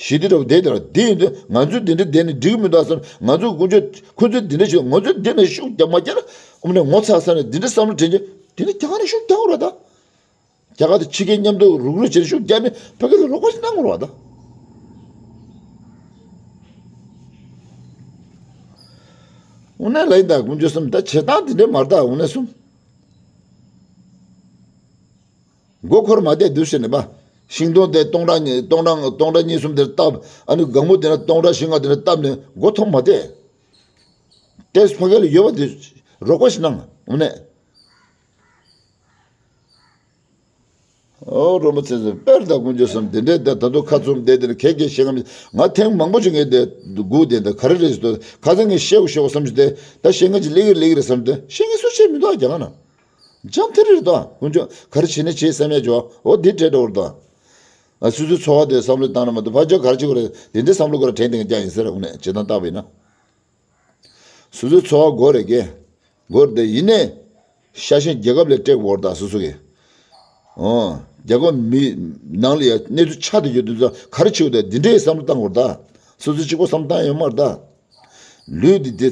ཞི་བདེ་འདྲ་བོ་བསྡད་དེ་ར། དེ་ཡིན་དུས་ང་ཚོས་འདི་འདྲ་བསྡད་ནས་འགྲིག་གི་མི་འདུག་བསམ། ང་ཚོས་དཀོན་མཆོག་ཁོ་ཚོས་འདི་འདྲ་བྱས། ང་ཚོས་འདི་ནས་ཤུགས་རྒྱག་མ་རྒྱག་ན་དངོས་གནས་ངོ་ཚ་ས་ནས་འདི་འདྲ་བསམ་བློ་དྲན་རྒྱུ་དེ་ནི་རྒྱ་གར་ནས་ཤུགས་རྒྱག་དགོས་ར་ད། རྒྱ་གར་དང་ཕྱི་རྒྱལ་མཉམ་དུ་རུག་རུག་བྱས་ནས་ཤུགས་རྒྱག་ནས་ཕ་གི་ལ་རོགས་པ་ཞིག་གནང་དགོས་ར་ད། དངོས་གནས་ལ་ཡིན་ད་དཀོན་མཆོག་གསུམ། ད་བྱེད་སྟངས་འདི་འདྲ་མ་རེད་ད། དངོས་གནས་གསུམ། མགོ་འཁོར་མ་བསྡད་འདུག་ཟེར་ནས་པ། ཤིང་སྡོང་དེ་སྟོང་ཕྲག་གཉིས་སྟོང་ཕྲག་སྟོང་ཕྲག་གཉིས་གསུམ་དེར་བཏབ། ཨ་ནི་སྒང་མོ་དེ་ན་སྟོང་ཕྲག་བཞི་ལྔ་དེ་ན་བཏབ་ནས་མགོ་འཐོམ་མ་བསྡད། ཏེས་ཕ་གི་ལ་ཡོད་པ་དེ་རོགས་པ་ཞིག་གནང་། དངོས་གནས། ཨོ་རོ་མ་ཚེ་ཚེ་དཔེར་ད་དཀོན་མཆོག་གསུམ་དེ་འདྲའི་ད་ད་དུང་ཁ་བཙུམ་བསྡད་དེ་ནི་གས་གས་བཤད་ང་མི་ང་ཐེངས་མང་པོ་ཅིག་ངས་དེ་སྒུག་བསྡད་འདི་ག་རེ་རེད་ཟེར་དུས་ཁ་སང་ངས་བཤད་དགོས་བཤད་དགོས་བསམ་གྱི་དེ་ད་བཤད་ང་ཅིག་སླེབས་ཀྱི་རེད་སླེབས་ཀྱི་རེད་བསམ་སྟེ་བཤད་ངས་སུ་བཤད་མི་འདུག་རྒྱ་གར་ན་འཇམ་ཐེ་རེ་རེད་དོ་དཀོན་མཆོག་ག་རེ་བྱེད་ནས་བྱེད་བསམ་ཡ་ཇོ་ཨོ་འདི་བྲེལ་འགྲོ་བར་དོ། ཨ་སོ་སོའི་འཚོ་བ་དེ་བསམ་བློ་བཏང་ན་མ་གཏོགས་ཕར་ཕྱོགས་ག་རེ་བྱེད་དགོས་རེད་དེ་འདྲའི་བསམ་བློ་སྐོར་དེ་འདི་ང་རྒྱག་ཡིན་ཟེར་དངོས་གནས་བྱེད་སྟངས་བལྟས་པ་ཡིན་ན། སོ་སོའི་འཚོ་བ་དགོས་རེད་ཀྱེ། དགོས་རེད་དེ་ཡིན་ནའི། ཤ་ཞེན་རྒྱལ་ཁབ་ལས་སྤྲད་དགོས་རེད་ད་སོ་སོ་གི། ཨོ། རྒྱལ་ཁབ་མི་ནང་ལ་ཡ་གནས་ཚུལ་ཆགས་བསྡད་ཡོད་དུས་ཙང་ག་རེ་བྱེད་དགོས་ད་འདི་འདྲའི་བསམ་བློ་བཏང་དགོས་རེད་ད། སོ་སོ་གཅིག་པོ་བསམ་བློ་བཏང་ཡོད་མ་རེད་ད། ལུས་འདི་དེ།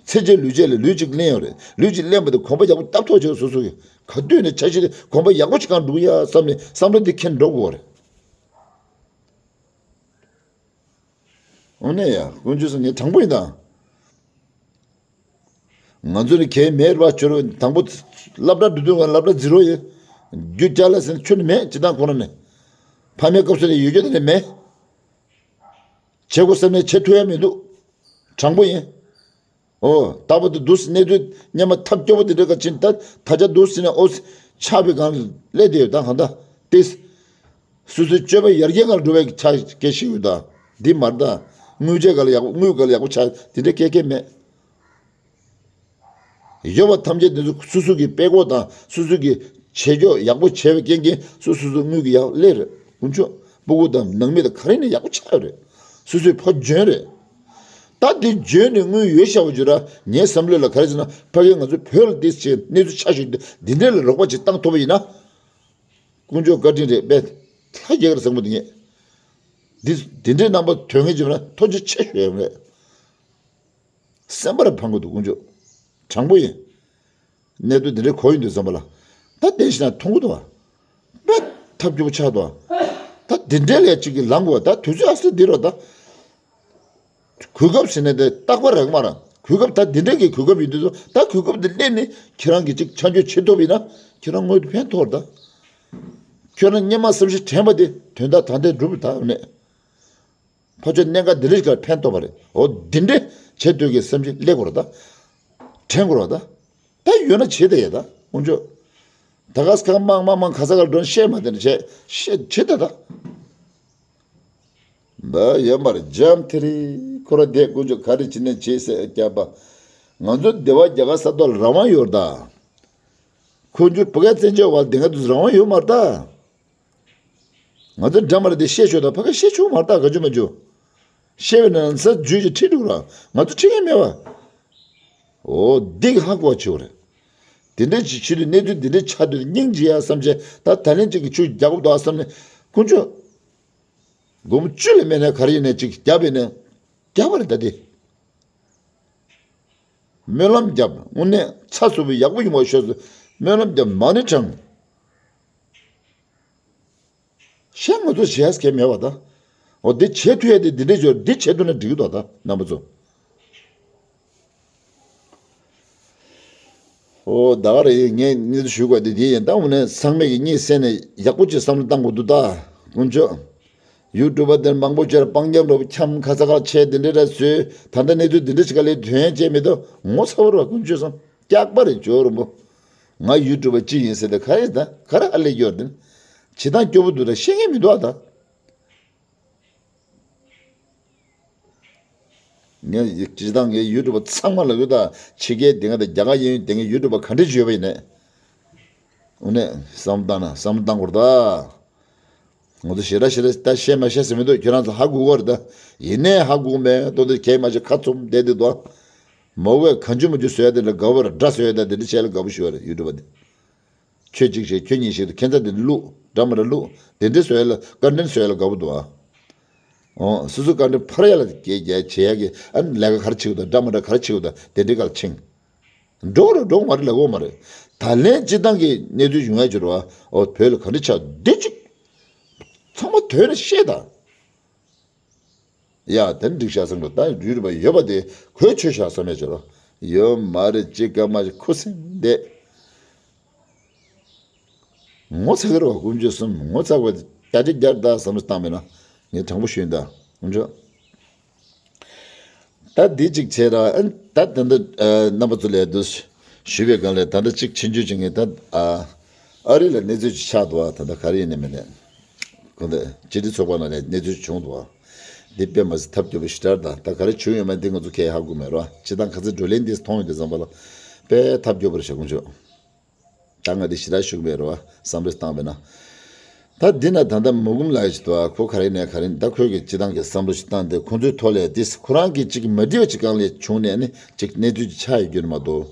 ཚེ་ཕྱི་ལུས་བཅས་ལ་ལུས་གཅིག་ལེན་ཡོད་རེད་ལུས་གཅིག་ལེན་པ་དེ་གོམ་པ་ཡག་པོ་བཏབ་ཐུབ་བྱེད་སོ་སོ་གི། ག་དུས་ནས་འཆར་གཞི་དེ་གོམ་པ་ཡག་པོ་ཞིག་གང་འགྲོ་གི་ཡ་བསམ་ནས་བསམ་བློ་འདི་འཁྱེར་འགྲོ་དགོས་རེད། འོ་ནས་ཡ་དཀོན་མཆོག་གསུམ་ངས་དྲང་པོ་ཡིན་ད། ང་ཚོ་ནི་གལ་མེད་ར་བ་ཆོ་རོ་དང་པོ་སློབ་གྲྭ་འགྲོ་དུས་ང་སློབ་གྲྭ་ཛི་རོ་ཡིན། རྒྱུ་ཅག་ལ་ཟེར་ན་ཁྱོན་ནས་མེད་སྤྱི་བཏང་ཁོ་ན་ནས། ཕ་མའི་སྐབས་སུ་ནས་ཡོད་རྒྱུ་དེ་ནས་མེད། བྱེད་དགོས་བསམ་ནས་བྱེད་ཐུབ་ཡ་མི་འདུག་དྲང་པོ་ཡིན། ཨོ། རྟག་པར་དུ་འདུག་སེ་གནས་ཚུལ་སྙན་མ་ཐབས་སྐྱོ་པོ་དེ་འདྲ་ག་ཕྱིན་ད་ད་ཆ་འདུག་སེ་ནས་ཨོ། ཆགས་པའི་སྒང་ལ་སླེབས་བསྡད་ཡོད་ད་གང་ད་ཏེ། སོ་སོའི་སྤྱོད་པ་ཡར་རྒྱས་སྒང་ལ་འགྲོ་བའི་ཆ་སྐད་ཤིག་ཡོད་ད། འདི་མར་ད། དངུལ་ཆས་སྒང་ལ་ཡག་པོ་དངུལ་སྒང་ལ་ཡག་པོ་ཆགས་དེ་འདྲ་སྐད་སྐད་མེད། ཡོད་པ་ཐམས་ཅད་དེ་ཚོ་སོ་སོ་གི་དཔེ་ཀོ་དང་སོ་སོ་གི་བྱེད་ཕྱོགས་ཡག་པོ་བྱས་པའི་རྐྱེན་གྱིས་སོ་སོ་སོ་དངུལ་གྱི་ཡག་སླེབས་རེད་དཀོན་མཆོག་སྤུ་གུ་དང་ནང་མི་དང་ག་རེ་ནས་ཡག་པོ་ཆགས་ཡོད་རེད། སོ་སོའི་ཕོ་འཇོན་རེད། ད་དེ་འཇོན་ནས་དངུལ་ཡོད་ཤག་པ་བརྗོད་ར་ངའི་བསམ་བློ་ལ་ག་རེ་ཟེར་ན་ཕ་གིར་ང་ཚོ་བོད་ལ་དེ་བྱས་གནས་ཚུལ་ཆགས་ཤིག་འདི་འདྲས་ལ་རོགས་པ་ཅིག་བཏང་ཐུབ་པ་ཡིན་ན། དཀོན་མཆོག་བཀའ་དྲིན་རེད་པས། ལྷ་རྒྱལ་ཁར་བཟང་པོ་འདི་ངས། འདི་འདི་འདྲའི་རྣམ་པ་དོན་ངེས་བྱུང་ན་ཐུགས་རྗེ་ཆེ་ཞུ་ཡ་མ་རེད། སེམས་པ་ར་ཕངས་གི་འདུག་དཀོན་མཆོག་དྲང་པོ་ཡིན། གནད་དོན་འདི་འདྲའི་གོ་ཡི་འདུག་བསམ་པ་ལ། ད་བསྡད་ཤི་ན་མཐོང་གི་འདུག་བ། དཔེ་ཐབས་སྐྱོ་པོ་ཆགས་འདུག་བ། ད་འདི་འདྲའི་ལས་གཅིག་གི་ལངས་དགོས་བ་ད་དུས་ཚོད་ཨ་སེ་འདི་རོ་ད། གོ་སྐབས་ཟེར་ནས་དེ་རྟག་པར་རག་མ་ར། གོ་སྐབས་ད་འདི་འདྲ་གི་གོ་སྐབས་ཡིན་དུས་ཚོ་ད་གོ་སྐབས་འདི་ལེན་ནས་ཁྱེད་རང་གིས་ཅིག་ཆ་འཇོག་བྱེད་ཐུབ་ཡིན་ན་ཁྱེད་རང་དངོས་དུ་ཕན་ཐོགས་ད། ཁྱོད་རང་སྙན་མ་བསམ་ཤེས་དྲན་པ་དེ་དོན་དག་ད་ལྟའི་འགྲུབ་ད་ནས། ཕ་ཆོས་གནད་འགག་འདི་འདྲ་ཞིག་ལ་ཕན་ཐོགས་པ་རེད། འོ་འདི་འདྲ་བྱེད་འདོད་ཀྱི་སེམས་ཤིག་སླེབས་དགོས་ར་ད། དྲན་དགོས་ར་ད། ད་ཡོད་ན་བྱེད་དེ་ཡ་ད་དཀོན་མཆོག་ད་ག་ས་ག་མང་མང་མང་ག་ས་ག་འགྲོ་ཤེས་མ་དེ་འདྲ་བྱེད་ཤེས་བྱེད་ད་ད། འདི་ཡོད་མ་རེད་འཇམ་ཐེ་རི་ཁོ་ར་བསྡད་དཀོན་མཆོག་ག་རེ་བྱེད་ནས་བྱེད་ཟེར་སྐྱབས་པ། ང་ཚོ་སྡེ་བ་རྒྱ་གར་ས་ཐོག་ལ་རང་དབང་ཡོད་རེད་ད། ཁོ་ཚོ་བོད་སྐད་བཙན་བྱོལ་བ་སྡེ་ང་ཚོ་རང་དབང་ཡོད་མ་རེད་ད། ང་ཚོ་འདྲ་མ་རེད་དེ་བཤད་ཆོག་ད་ཕ་ག་བཤད་ཆོག་མ་རེད་ད་ག་ཅུ་མ་ཅུ། བཤད་པའི་ནང་ས་རྒྱུས་ཀྱི་ཁྲིད་འདུག་ར་ང་ཚོ་ཁྲིད་མཁན་མེད་བ། འོ་འདི་གི་ཧ་གོ་བ་ཆེ་བ་རེད། དེ་འདྲ་ཅིག་བྱེད་དུས་གནས་ཚུལ་འདི་འདྲ་ཆགས་དུས་སྙིང་རྗེ་ཡ་བསམ་བྱས་ད་ད་ལན་ཅིག་གི་ཆུ་རྒྱག་དགོས་འདུག་བསམ་ནས་དཀོན་མཆོག་སྒོར་མོ་བཅུ་ལས་མེད་ན་ག་རེ་ཡིན་ནའི་ཅིག་བརྒྱབ་པས་ན་བརྒྱབ་པ་རེད་ད་དེ། སྨོན་ལམ་བརྒྱབ་དངོས་གནས་ཚ་སུ་བའི་ཡག་པོ་ཡིན་པ་ཤོད་སུ་སྨོན་ལམ་བརྒྱབ་མ་ཎི་བགྲང་། གཞན་ང་ཚོ་བྱེད་ཡ་སྐད་མེད་པ་ད། འོ་འདི་བྱེད་ཐུབ་ཡ་དེ་འདི་འདྲས་འབྱོར་འདི་བྱེད་ཐུབ་ན་འགྲིག་གི་འདུག་ད་རྣམ་པ་ཚོ། ཨོ་ད་ག་རེད་ངས་གནས་ཚུལ་ཞུ་དགོས་དེ་དེ་ཡིན་ད་འོ་ནས་ཚང་མས་ཀྱི་གཉིད་སད་ནས་ཡག་པོ་ཅིག་བསམ་བློ་བཏང་དགོས་འདུག་ད་དཀོན་མཆོག་ཡུ་ཊུབ་པ་དེར་མང་པོ་བྱས་སྤང་རྒྱབ་འགྲོ་འཁྱམ་ཁ་ཚ་ཁ་ཆེ་དེ་འདྲས་ར་བཟོས་ད་ལྟ་གནས་ཚུལ་དེ་འདྲས་ཞིག་ག་ལས་དོན་ཡང་བྱས་མི་འདུག་ངོ་ཚ་བོ་ར་དཀོན་མཆོག་སོང་སྐྱག་པ་རེད་ཇོ་རུ་མོ། ང་ཡུ་ཊུབ་པ་ཅི་ཡིན་ཟེར་ཏེ་ག་རེ་ད་ག་རེ་ཨ་ལས་ཡོད་དེ་བྱེད་སྟངས་སྐྱོ་པོ་འདུག་ད་ཤེས་ངེས་མི་འདུག་ཨ་ད། ངས་སྤྱིར་བཏང་ངའི་ཡུ་ཊུབ་པ་ཚང་མ་ལ་ཡོད་ད་ཕྱི་རྒྱལ་དེ་ག་དང་རྒྱ་གར་ཡིན་དེ་ངའི་ཡུ་ཊུབ་པ་ག་འདྲ་ཡོད་པ་ཡིན་ནས། འོ་ནས་བསམ་བཏང་ན་བསམ་བཏང་དགོས་རེད་ད། ང་ཚོ་ཞེ་དྲག་ཞེ་དྲག་ད་བཤད་མ་བཤད་ཟེར་མི་འདུག་ཁྱོད་རང་ཚོ་ཧ་གོ་གི་རེད་ད། ཡིན་ནའི་ཧ་གོ་མེད་ཏོ་དེ་གས་མ་བྱེད་ཁ་ཚུམ་བསྡད་དེ་འདུག་མོ་བས་གང་བྱུང་མ་བྱུང་བཟོ་ཡ་དེ་ལ་དགའ་བོ་ར་འདྲ་བཟོ་ཡ་ད་དེ་འདྲ་བྱས་ལ་དགའ་བོ་ཞུ་བ་རེད་ཡུ་ཊུབ་པ་དེ། ཁྱོད་གཅིག་བྱས་ཁྱོད་གཉིས་བྱས་ཁྱད་མཚར་དེ་བླུག་འདྲ་མ་འདྲ་བླུག་དེ་འདྲའི་བཟོ་ཡ་ལ་ཀོན་ཊེན་ཊི་བཟོ་ཡ་ལ་དགའ་བོ་འདུག་ཨ། འོ་སོ་སོ་ཀོན་ཊེན་ཊི་ཕར་ཡ་ལ་སྐད་རྒྱག་བྱེད་ཡ་གི་ཨ་ནི་ལས་ཀ་ག་རེ་བྱེད་དགོས་དང་འདྲ་མ་འདྲ་ག་རེ་བྱེད་དགོས་དང་དེ་འདྲའི་སྐད་ཆ་ཆིང་། འགྲོ་རུ་འགྲོ་མ་རེད་ལ་འོ་མ་རེད། ད་ལན་སྤྱི་བཏང་གི་གནས་ཚུལ་ཡོང་ཡ་ཅིག་རེད་བ་འོ་བོད་ལ་ག་འདྲ་ཆགས་འདི་ཅིག་ཚང་མ་དོན་ལ་བཤད་དང་། ཡ་དེ་འགྲིག་ཤག་བསམ་འགྲོ་ད་རུས་རུས་པ་ཡོད་པ་དེ་གོས་ཆོད་ཤག་བསམ་ཡ་ཅིག་རེད་བ་ཡོད་མ་རེད་ཅིག་སྐར་མ་ཅིག་ཁུ་སིམ་བསྡད། ངོ་ཚ་གི་རེད་བ་དཀོན་མཆོག་གསུམ་ངོ་ཚ་བ་རྒྱ་ཆེ་རྒྱ་ད་བསམ་བློ་བཏང་མེད་ན་ངས་དྲང་པོ་ཞུས་ཡིན་ད་དཀོན་མཆོག་ད་འདི་གཅིག་བྱས་ར་ཨ་ད་ད་འདི་རྣམ་པ་ཚོ་ལས་འདུ་ཞུས་པའི་སྒང་ལས་ད་འདི་གཅིག་ཕྱིན་ཆོས་ཅིག་ངས་ད་ཨ་ ཨ་རི་ལ་གནས་ཚུལ་ཅིག་ཆགས་འདུག་བ། ད་ལྟ་ག་རེ་ཡིན་ནའི་མིན་ནའི། ཁོང་ཚོ་སྤྱི་འཐུས་ཚོགས་པ་ནང་ནས་གནས་ཚུལ་བྱུང་འདུག་བ། འདི་དཔེ་མ་སྲིད་ཐབས་སྐྱོ་པོ་ཞེ་དྲག་རེད་ད། ད་ག་རེ་བྱུང་ཡོད་མེད་འདི་ང་ཚོ་ཁས་ཧ་གོ་མེད་རོ། སྤྱིར་བཏང་ཁ་སང་བགྲོ་གླེང་འདི་མཐོང་ཡོང་དུས་ཙམ་པ་ལ་དཔེ་ཐབས་སྐྱོ་པོ་རེད་ཤག་དཀོན་མཆོག་ད་ང་འདི་ཞེ་དྲག་ཞུ་གི་མེད་རོ། བསམ་བློ་བཏང་བས་ན། ད་འདི་ན་ད་ལྟ་མུ་གུམ་ལགས་ཡོད་ཅིག་འདུག་བ། ཁོ་ག་རེ་ནས་ག་རེ་ད་ཁོས་ཀྱི་སྤྱིར་བཏང་གི་བསམ་བློ་ཞིག་བཏང་སྟེ་ཁོང་ཚོའི་ཐོག་ལས་འདི་ཁོ་རང་གི་ཅིག་མ་འགྲིག་པ་ཅིག་སྒང་ལས་བྱུང་ནས་ནི་ཅིག་གནས་ཚུལ་ཅིག་ཆགས་ཡོད་རྒྱུ་རེད་མ་གཏོགས།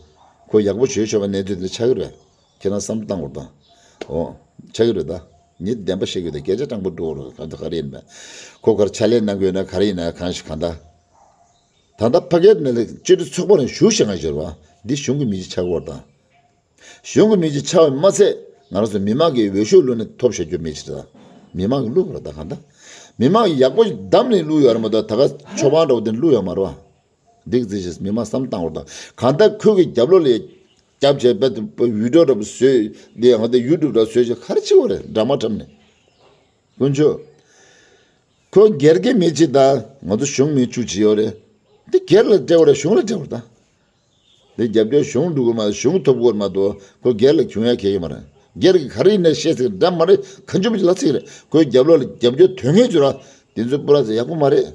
ཁོ་ཡག་པོ་བྱོས་ཆོག་པ་གནས་ཚུལ་འདི་ཆགས་ཀྱི་རེད། ཁྱེད་རང་བསམ་བློ་བཏང་དགོས་རེད་ད། འོ། ཆགས་ཀྱི་རེད་ད། ཉིད་བདེན་པ་བཤད་ཀྱི་ཡོད་ད། སྐད་ཆ་དྲང་པོ་འགྲོ་རོགས་ག་འདི་ག་རེ་ཡིན་པས། ཁོ་གར་ཕྱག་ལས་གནང་གི་ཡོད་ན་ག་རེ་ཡིན་ན་གང་ཞིག་གང་ལྟར། ད་ལྟ་ཕ་གིར་ནས་ལས་སྤྱི་འཐུས་ཚོགས་པ་རང་ཞུ་བཞག་ང་ཞོར་བ། འདི་གཞུང་གི་མི་ཅིག་ཆགས་ཀྱི་ཡོད་རེད་ད། གཞུང་གི་མི་ཅིག་ཆགས་པ་མ་ཚད་ང་རང་ཚོ་མི་མང་གི་འོས་ཤོག་བླུགས་ནས་ཐོབ་བཞག་རྒྱུ་མི་ཅིག་རེད་ད། མི་མང་གི་བླུགས་པ་རེད་ད་གང་ལྟར། མི་མང་གི་ཡག་པོ་ཞིག་བདམས་ནས་བླུགས་ཡོད་རེད་མ་གཏོགས་ད་ག་ཆོ་པ་འདྲ་བོ་དེ་བླུགས་ཡོད་མ་རེད་བ། འདི་གི་རྩིས་བྱས་མི་མང་བསམ་བཏང་བར་དང་གང་ལྟར་ཁོས་ཀྱི་རྒྱབ་ལོགས་ལ་རྒྱབ་བྱས་པའི་བི་ཌིའོ་འདྲ་པོ་བཟོས་འདི་ང་ཚོ་ཡུ་ཊུབ་འདྲ་བཟོས་བྱས་ག་རེ་བྱེད་པ་རེད། འདྲ་མ་འཁྲབ་ནས་དཀོན་མཆོག་ཁོ་སྒེར་གྱི་མི་གཅིག་དང་ང་ཚོ་གཞུང་མི་བཅུ་གཅིག་ཡོད་རེད། འདི་སྒེར་ལ་སྤྲད་པ་རེད་གཞུང་ལ་སྤྲད་པ་རེད་ད། འདི་རྒྱབ་སྐྱོར་གཞུང་འགྲོ་གི་མ་གཞུང་ཐོབ་གི་མ་གཏོགས་ཁོ་སྒེར་ལ་གྱོང་ཡ་གལ་གི་མ་རེད། སྒེར་གྱི་ག་རེ་ཡིན་ན་བཤད་ཟེར་འདྲ་མ་རེད། གང་བྱུང་མི་ཅིག་ལ་ཚིག་རེད། ཁོའི་རྒྱབ་ལོགས་ལ་རྒྱབ་སྐྱོར་དོན་ངེས་བྱོས་ར། འདི་ཚོ་སྤུ་ར་ཚོ་ཡག་པོ་མ་རེད།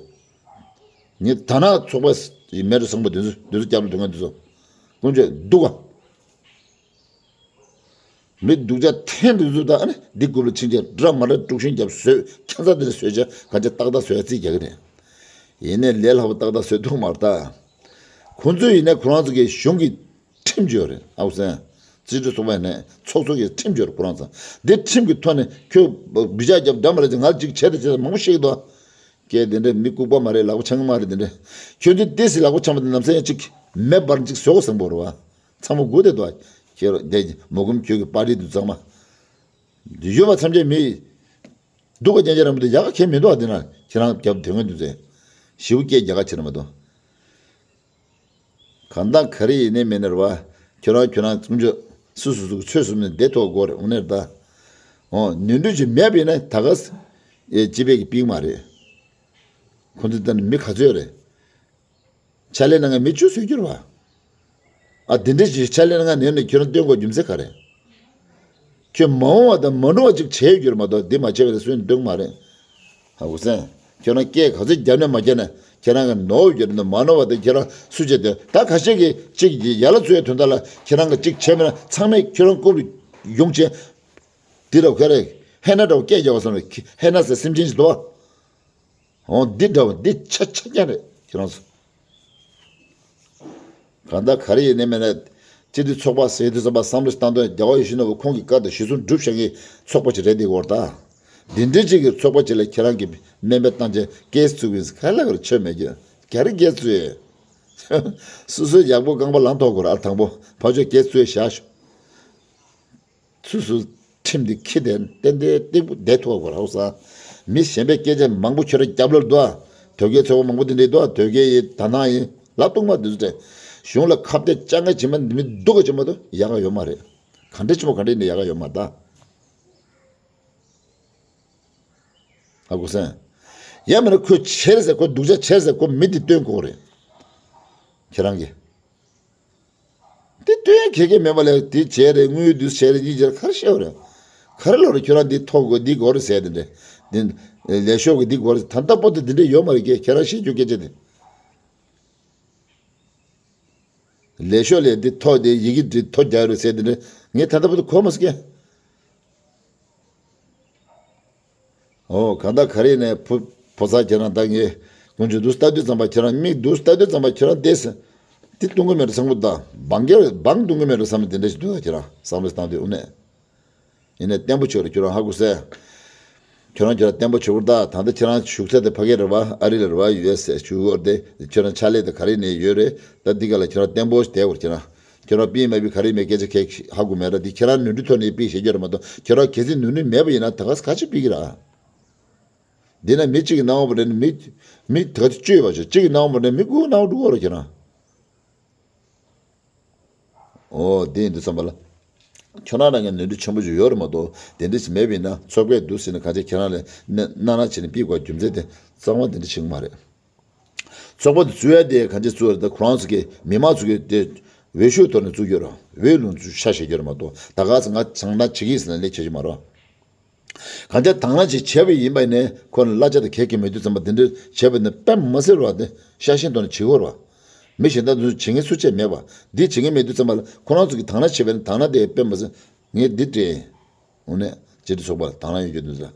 ངས་ད་ནག་ཚོགས་པ་ཡི་མེ་རུ་སངས་པ་འདི་ཚོ་འདི་ཚོ་རྒྱབ་ལ་འདུག་ང་འདི་ཚོ་ཀུན་སྤྱོད་སྡུག་ག་མི་སྡུག་ཅག་འཐེན་འདི་ཚོ་དང་ཨ་ནི་འདི་རྐུབ་ལ་ཕྱིན་ཆད་འདྲ་མ་འདྲ་དཀྲུག་ཤིང་རྒྱབ་བཟོས་ཁྱད་མཚར་དེ་འདྲ་བཟོས་བྱས་ག་ཅི་ཏག་ཏག་བཟོས་ཡ་རྩིས་རྒྱག་གི་རེད། ཡིན་ནའི་ལས་སླ་པོ་ཏག་ཏག་བཟོས་ཐུབ་མ་རེད་ད། ཁོང་ཚོས་ཡིན་ནའི་ཁོ་རང་ཚོ་གི་གཞུང་གི་ཁྲིམས་ཅིག་ཡོད་རེད་ཨའུ་སན། རྩིས་ཁྲི་ཚོགས་པ་ཡིན་ནའི་ཚོགས་གཙོ་གི་ཁྲིམས་ཅིག་ཡོད་རེད་ཁོ་རང་ཚོ། འདི་ཁྲིམས་ཀྱི་ཐོག་ནས་ཁྱོད་སྦི་ཅག་རྒྱབ་འདྲ་མ་འདྲ་ཅིག་ང་ལ་ཅིག་བྱས་ཏེ་བྱས་ཏེ་མང་པོ་བཤད་ཀྱི་འདུག་སྐད་དེ་འདྲ་མི་ལྐུགས་པ་མ་རེད། ལག་པ་འཆང་གི་མ་རེད་དེ་འདྲ། ཁྱོད་ཚོས་ཏོག་ཙམ་ལག་པ་འཆང་བ་དེ་ནམ་ཟེར་ཡང་ཅིག་མེ་འབར་ཅིག་བཟོ་དགོས་བསམ་གྱི་ཡོད་རེད་བ། ཚང་མ་སྒུག་བསྡད་འདུག་ཁྱེད་རང་དེ་མོ་གུམ་ཁྱོད་ཀྱི་པར་རིས་འདུག་ཚང་མ། ཡོད་པ་ཐམས་ཅད་མི། སྡུག་ག་རྐྱང་རྐྱང་རང་མི་འདུག་ཡག་ག་གང་མི་འདུག་ཨ་དེ་ན་ཁྱེད་རང་རྒྱབ་དོན་ངན་འདུག་ཟེར། ཞེ་པོ་སྐད་རྒྱག་ག་ཁྱེད་རང་མ་གཏོགས། གང་ལྟར་ག་རེ་ཡིན་ནའི་མིན་ནའི་རེད་བ། ཁྱོད་རང་ཁྱོད་རང་ཀུན་སྤྱོད་སུ་སུ་སུ་ཚོད་གསུམ་ནས་བསྡད་ཐུབ་དགོས་རེད་འོ་ནས་རེད་ད། འོ་ནོར་འཁྲུལ་ཅིག་མེད་པ་ཡིན་ན་ད་ག་ས་ཨེ་སྤྱི་པའི་གི་པིག་མ་རེད། ཁོ་ཚོ་ད་ནི་མི་ག་ཚོད་རེད། ཕྱག་ལས་གནང་མཁན་མི་བཅུ་ཟེར་རྒྱུ་རེད་བ། ཨ་དེ་འདྲ་ཞིག་ཕྱག་ལས་གནང་མཁན་ནས་ནི་ཁྱོད་རང་སྟོན་དགོས་རྒྱུ་མཚན་ག་རེ། ཁྱོད་མ་འོངས་པ་དང་མ་འགྲོ་བ་ཅིག་བྱས་ཡོད་རྒྱུ་རེད་མ་གཏོགས་འདི་མ་བྱས་པ་ལ་སུས་ནི་སྟོན་གི་མ་རེད། ཧ་གོ་སོང་། ཁྱོད་རང་སྐད་ག་ཚོད་རྒྱབ་ནས་མ་རྒྱབ་ནས་ཁྱེད་རང་གི་ནོར་ཡོད་རྒྱུ་རེད་འདུག་མ་ནོར་བ་དེ་ཁྱེད་རང་སུ་བྱས་དེ་ད་ཁ་ཤས་ཀྱིས་གཅིག་གིས་ཡར་ལ་འཛུལ་བའི་དོན་དག་ལ་ཁྱེད་རང་གིས་གཅིག་བྱས་མེད་ན་ཚང་མས་ཁྱོད་རང་རྐུབ་ལ་ཡོང་བྱས། འདི་ར་ཁ་རེ་ཧེ་ན་འདྲ་བོ་སྐད་རྒྱབ་པ་སོང་ནས་ཧེ་ན་ཟེར་སེམས་ཅན་ཞིག་འདུག་བ། འོ་འདི་འདྲ་བ་འདི་ཆ་ཆ་རྐྱང་རེད་ཁྱེད་རང་ཚོ། གང་ལྟར་ག་རེ་ཡིན་ནའི་མིན་ནའི། སྤྱི་འཐུས་ཚོགས་པ་ཟེར་དུས་ཙམ་པ་བསམ་བློ་ཞིག་བཏང་དོན་རྒྱལ་བ་ཡིད་བཞིན་ནོར་བུ་ཁོང་གི་བཀའ་དང་གཞི་བཟུང་སྒྲུབ་བཞག་གི་ཚོགས་པ་ཅིག་རེད་འདི་གོ་ད། འདི་འདྲའི་ཅིག་གི་ཚོགས་པ་ཅིག་ལ་ཁྱེད་རང་གི་སྨན་པའི་བཏང་ཆེན་སྐད་བཙུགས་ཡིན་ག་ལ་གར་ཆོད་མེད་ཀྱི་ག་རེ་སྐད་བཙུགས་ཡོད། སོ་སོའི་ཡག་པོ་རྐང་པ་ལངས་ཐོག་གོ་ར་དང་པོ་ཕར་ཕྱོགས་སྐད་བཙུགས་བཞག་ཤོག་སུ་སུ་ཁྲིམས་འདི་ཁྱི་དེ་ཏན་ཏན་སྟེགས་བུ་བསྡད་ཐུབ་པ་རག་ས། མི་གཞན་པའི་སྐད་ཆ་མང་པོ་ཁྱོད་རང་རྒྱབ་ལོར་འདུག་ཨ། དོལ་རྒྱལ་ཚོགས་པ་མང་པོ་དེ་འདྲས་འདུག་ཨ། དོལ་རྒྱལ་ཡི་ད་ནང་ཡིན་ལབ་སྟོང་མ་འདི་ཚོ་སྤྲད། གཞུང་ལ་ཁ་གཏད་བཅག་མཁན་བྱེད་མ་མི་སྡུག་ག་བྱེད་མ་འདུག་ཡག་ག་ཡོད་མ་རེད། ག་འདྲ་ཆེན་པོ་ག་འདྲ་ཡིན་ན་ཡག་ག་ཡོད་མ་རེད་ད། ཧ་གོ་སོང་། ཡང་མིན་ན་ཁོས་བྱས་ཟེར་ཁོ་སྡུག་ཅག་བྱས་ཟེར་ཁོ་མི་འདི་སྟོན་དགོས་རེད། ཁྱེད་རང་གིས། དེ་སྟོན་ཡ་གལ་གལ་མེད་པ་ལས་དེ་བྱས་རེད་དངུལ་འདུས་བྱས་རེད་གཉིས་བྱས་རེད་ག་རེ་བཤད་པ་རེད། ག་རེ་ལོ་རེད་ཁྱོད་རང་འདི་ཐོབ་དགོས་འདི་དགོས་རེད་ཟེར་དེ་འདྲས། འདི་ལས་ཤོག་གི་འདི་དགོས་རེད་ད་ལྟ་བར་དུ་འདི་འདྲས་ཡོད་མ་རེད་ཀྱེ་ཁྱེད་རང་ཤེས་རྒྱུ་སྐད་ཆ་དེ། ལས་ཤོག་ལས་འདི་ཐོབ་དེ་ཡི་གེ་འདི་ཐོ་རྒྱག་རེད་ཟེར་དེ་འདྲས་ངས་ད་ལྟ་བར་དུ་གོ་མ་སོང་ཀྱེ། ཨོ་གང་ལྟར་ག་རེ་ནས་ཕོ་ཕོ་གསར་ཁྱེད་རང་ད་ངས་དཀོན་མཆོག་འདུག་ལྟ་དུས་ཙམ་པ་ཁྱེད་རང་མིག་འདུག་ལྟ་དུས་ཙམ་པ་ཁྱེད་རང་བསྡད་ཟིན། དེ་གཏོང་གི་མེད་རེད་བསམ་གི་འདུག་ད་བང་གི་བང་གཏོང་གི་མེད་རེད་བསམ་ནས་དེ་འདྲ་ཞིག་འདུག་ད་ཁྱེད་རང་བསམ་བློ་བཏང་དུས་དངོས་གནས། ཡིན་ནས་བརྟན་པོ་བྱོས་རེད་ཁྱོད་རང་ཧ་གོ་སོང་། ཁྱོད་རང་ཁྱོད་རང་བརྟན་པོ་བྱོས་ད་ད་ལྟ་ཁྱེད་རང་བཞུགས་ས་དེ་ཕ་གི་རེད་བ་ཨ་རི་ལ་རེད་བ་ཡུ་ཨེས་ཨེ་བཞུགས་ཡོད་རེད་དེ་ཁྱོད་རང་ཕྱག་ལས་དེ་ག་རེ་ནས་ཡོད་རེད་ད་འདི་ག་ལ་ཁྱོད་རང་བརྟན་པོ་བསྡད་དགོས་ཁྱེད་རང་། ཁྱོད་རང་པིན་མ་པིན་ག་རེ་མེད་སྐད་ཆ་གས་ཧ་གོ་མེད་ར་འདི་ཁྱེད་རང་ནོར་འཁྲུལ་ཐོག་ནས་པིན་བྱེད་རྒྱུ་ར་མ་གཏོགས་ཁྱོད་རང་གལ་སྲིད་ནོར་འཁྲུལ་མེད་པ་ཡིན་ན་ད་ག་ས་ག་ཅི་པིན་གི་ར། འདི་ན་མི་གཅིག་གི་སྣང་བ་རེད་ནི་མི་མི་ད་ག་ཅི་བཅོས་པ་ཅིག་གཅིག་གི་སྣང་བ་རེད་མི་དགུ་གི་སྣང་བ་འགྲོ་གི་ར་ཁྱེད་རང་། ཨོ་དེ་ཡིན་དུས་ཙམ་པ་ལ། ཁྱོད་རང་རང་གི་ནོར་འཁྲུལ་ཆེན་པོ་ཅིག་ཡོད་རེད་མ་གཏོགས་དེ་འདྲ་ཞིག་མེད་པ་ཡིན་ན་ཚོགས་པས་འདུག་ཟེར་ནས་གང་ཅི་ཁྱེད་རང་ལ་སྣེ་སྣ་སྣ་བྱས་ནས་པིན་དགོས་རྒྱུ་མཚན་དེ་གཙང་མ་དེ་འདྲ་བྱེད་ཀྱི་མ་རེད། ཚོགས་པ་དེ་བཙུགས་ཡ་དེ་གང་ཅི་བཙུགས་རེད་ད་ཁོ་རང་ཚོ་གི་མི་མང་ཚོ་གི་དེ་ འོས་ཤོག་ཐོག་ནས་བཙུགས་རྒྱུ་རེད། འོས་བླུགས་ཚུལ་ཤ་ཞེ་རྒྱུ་རེད་མ་གཏོགས། ད་ག་ཚོད་ང་དྲང་བདེན་བྱེད་ཀྱི་ཡིན་ཟེར་ནས་ལས་བྱེད་ཀྱི་མ་རེད། གང་ལྟར་དང་བླངས་ཅིག་བྱས་པ་ཡིན་པ་ནས་ཁོ་ལ་གླ་ཆ་དང་གད་ཀྱི་མེད་དུས་ཙམ་པ་འདི་འདྲ་བྱས་པ་ནི་དཔེ་མ་སྲིད་རེད་བ། དེ་ཤ་ཞེན་ཐོག་ནས་བྱེད་དགོས་རེད་བ། མི་གཞན་དག་ཚོས་བྱེད་མཁན་སུ་གཅིག་མེད་པ། འདི་བྱེད་མཁན་མེད་དུས་ཙམ་པ་ལ་ཁོ་རང་ཚོ་གིས་དང་བླངས་བྱས་པ་ནི་དང་བླངས་དེ་དཔེ་མ་སྲིད་ངས་འདི་སྤྲད། འོ་ནས་སྤྱི་འཐུས་ཚོགས་པ་ལ་དང་བླངས་ཡོད་རྒྱུ་འདུག་ཟེར།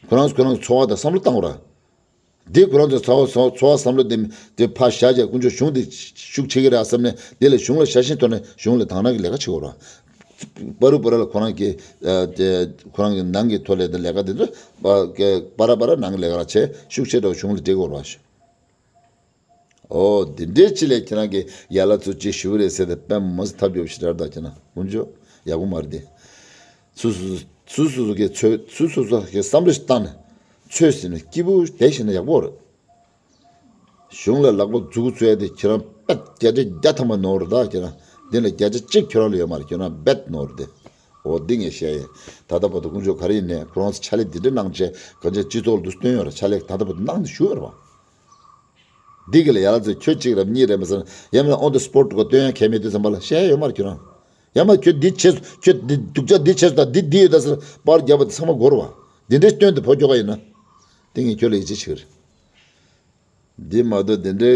ཁོ་རང་ཁོ་རང་ཚོར་བ་དང་བསམ་བློ་བཏང་ར། འདི་ཁོ་རང་ཚོ་ཚོར་བ་ཚོར་བ་བསམ་བློ་དེ་དེ་ཕར་བཞག་བྱས་དཀོན་མཆོག་གཞུང་དེ་ཤུགས་ཆེ་གི་རེད་བསམ་ནས། དེ་ལས་གཞུང་ལ་ཤ་ཞེན་ཐོག་ནས་གཞུང་ལ་དང་བླངས་ཀྱི་ལས་ཀ་བྱེད་དགོས་ར། པ་རུ་པ་ར་ལ་ཁོ་རང་གི་ཨ་དེ་ཁོ་རང་གི་ནང་གི་ཐོག་ལས་དེ་ལས་ཀ་དེ་ཚོ་པ་ག་པ་ར་པ་ར་ནང་གི་ལས་ཀ་ར་བྱས། ཤུགས་ཆེ་དྲགས་གཞུང་ལ་སྤྲད་དགོས་ར་ཞུ། ཨོ་དེ་འདྲའི་ཅི་ལས་ཁྱེད་རང་གི་ཡ་ལ་ཚོ་ཅི་ཞུ་རེད་ཟེར་ཏེ་དཔེ་མ་སྲིད་ཐབས་སྐྱོ་པོ་ཞིག་རེད་ད། ཁྱེད་རང་དཀོན་མཆོག་ཡག་པོ་མ་རེད་དེ། སུ་སུ་སུ་སུ་སུ་གི་ཚོད་སུ་སུ་སུ་གི་བསམ་བློ་ཞིག་བཏང་ནས་ཚོད་ཟིན་ནས་སྐྱིད་པོ་བསྡད་ཤེས་ན་ཡག་པོ་རེད། གཞུང་ལ་ལག་པ་འཛུགས་བཙལ་ཏེ་ཁྱེད་རང་དཔེ་བརྒྱ་ཆ་བརྒྱ་ཐམ་པ་ནོར་རེད་ད། ཁྱེད་རང་འདི་ལ་བརྒྱ་ཆ་གཅིག་ཁྱོད་རང་ལ་ཡོད་མ་རེད། ཁྱོད་རང་རྦད་ནོར་རེད་དེ། འོ་འདི་ངས་བཤད་ཡིན། ད་ལྟ་བར་དུ་དཀོན་མཆོག་ག་རེ་ཡིན་ནས་ཁོ་རང་ཚོ་ཕྱག་ལས་འདི་འདྲ་གནང་བྱས་གང་ཅི་སྤྱི་ཚོགས་ལ་འདུག་སྟོན་ཡོད་རེད། ཕྱག་ལས་ད་ལྟ་བར་དུ་གནང་ནས་བཞུགས་ཡོད་རེད་བ། འདི་གི་ལ་ཡ་ལ་ཚོས་ཁྱོད་གཅིག་རེད་གཉིས་རེད་མ་ཟེར་ན་ཡང་མིན་ན་on the spot་ག་སྟོན་ཡ་གལ་མེད་དུས་ཙམ་པ་ལ་བཤད་ཡ་ཡོད་མ་རེད་ཁྱོད་རང་། ཡང་མ་ཁྱོད་འདི་བྱས་སོང་། ཁྱོད་འདི་སྡུག་ཅག་འདི་བྱས་སོང་། ད་འདི་འདི་ཡོད་ད་ཟེར་པར་རྒྱབ་པ་དེ་ཚང་མ་འགོར་བ། འདི་འདྲའི་སྟོན་དུ་ཕོ་ཁྱོ་ག་ཡིན་ན། དེ་ངས་ཁྱོད་ལ་ཡིད་ཆེས་བྱེད་ཀྱི་རེད། འདི་མ་གཏོགས་འདི་འདྲའི་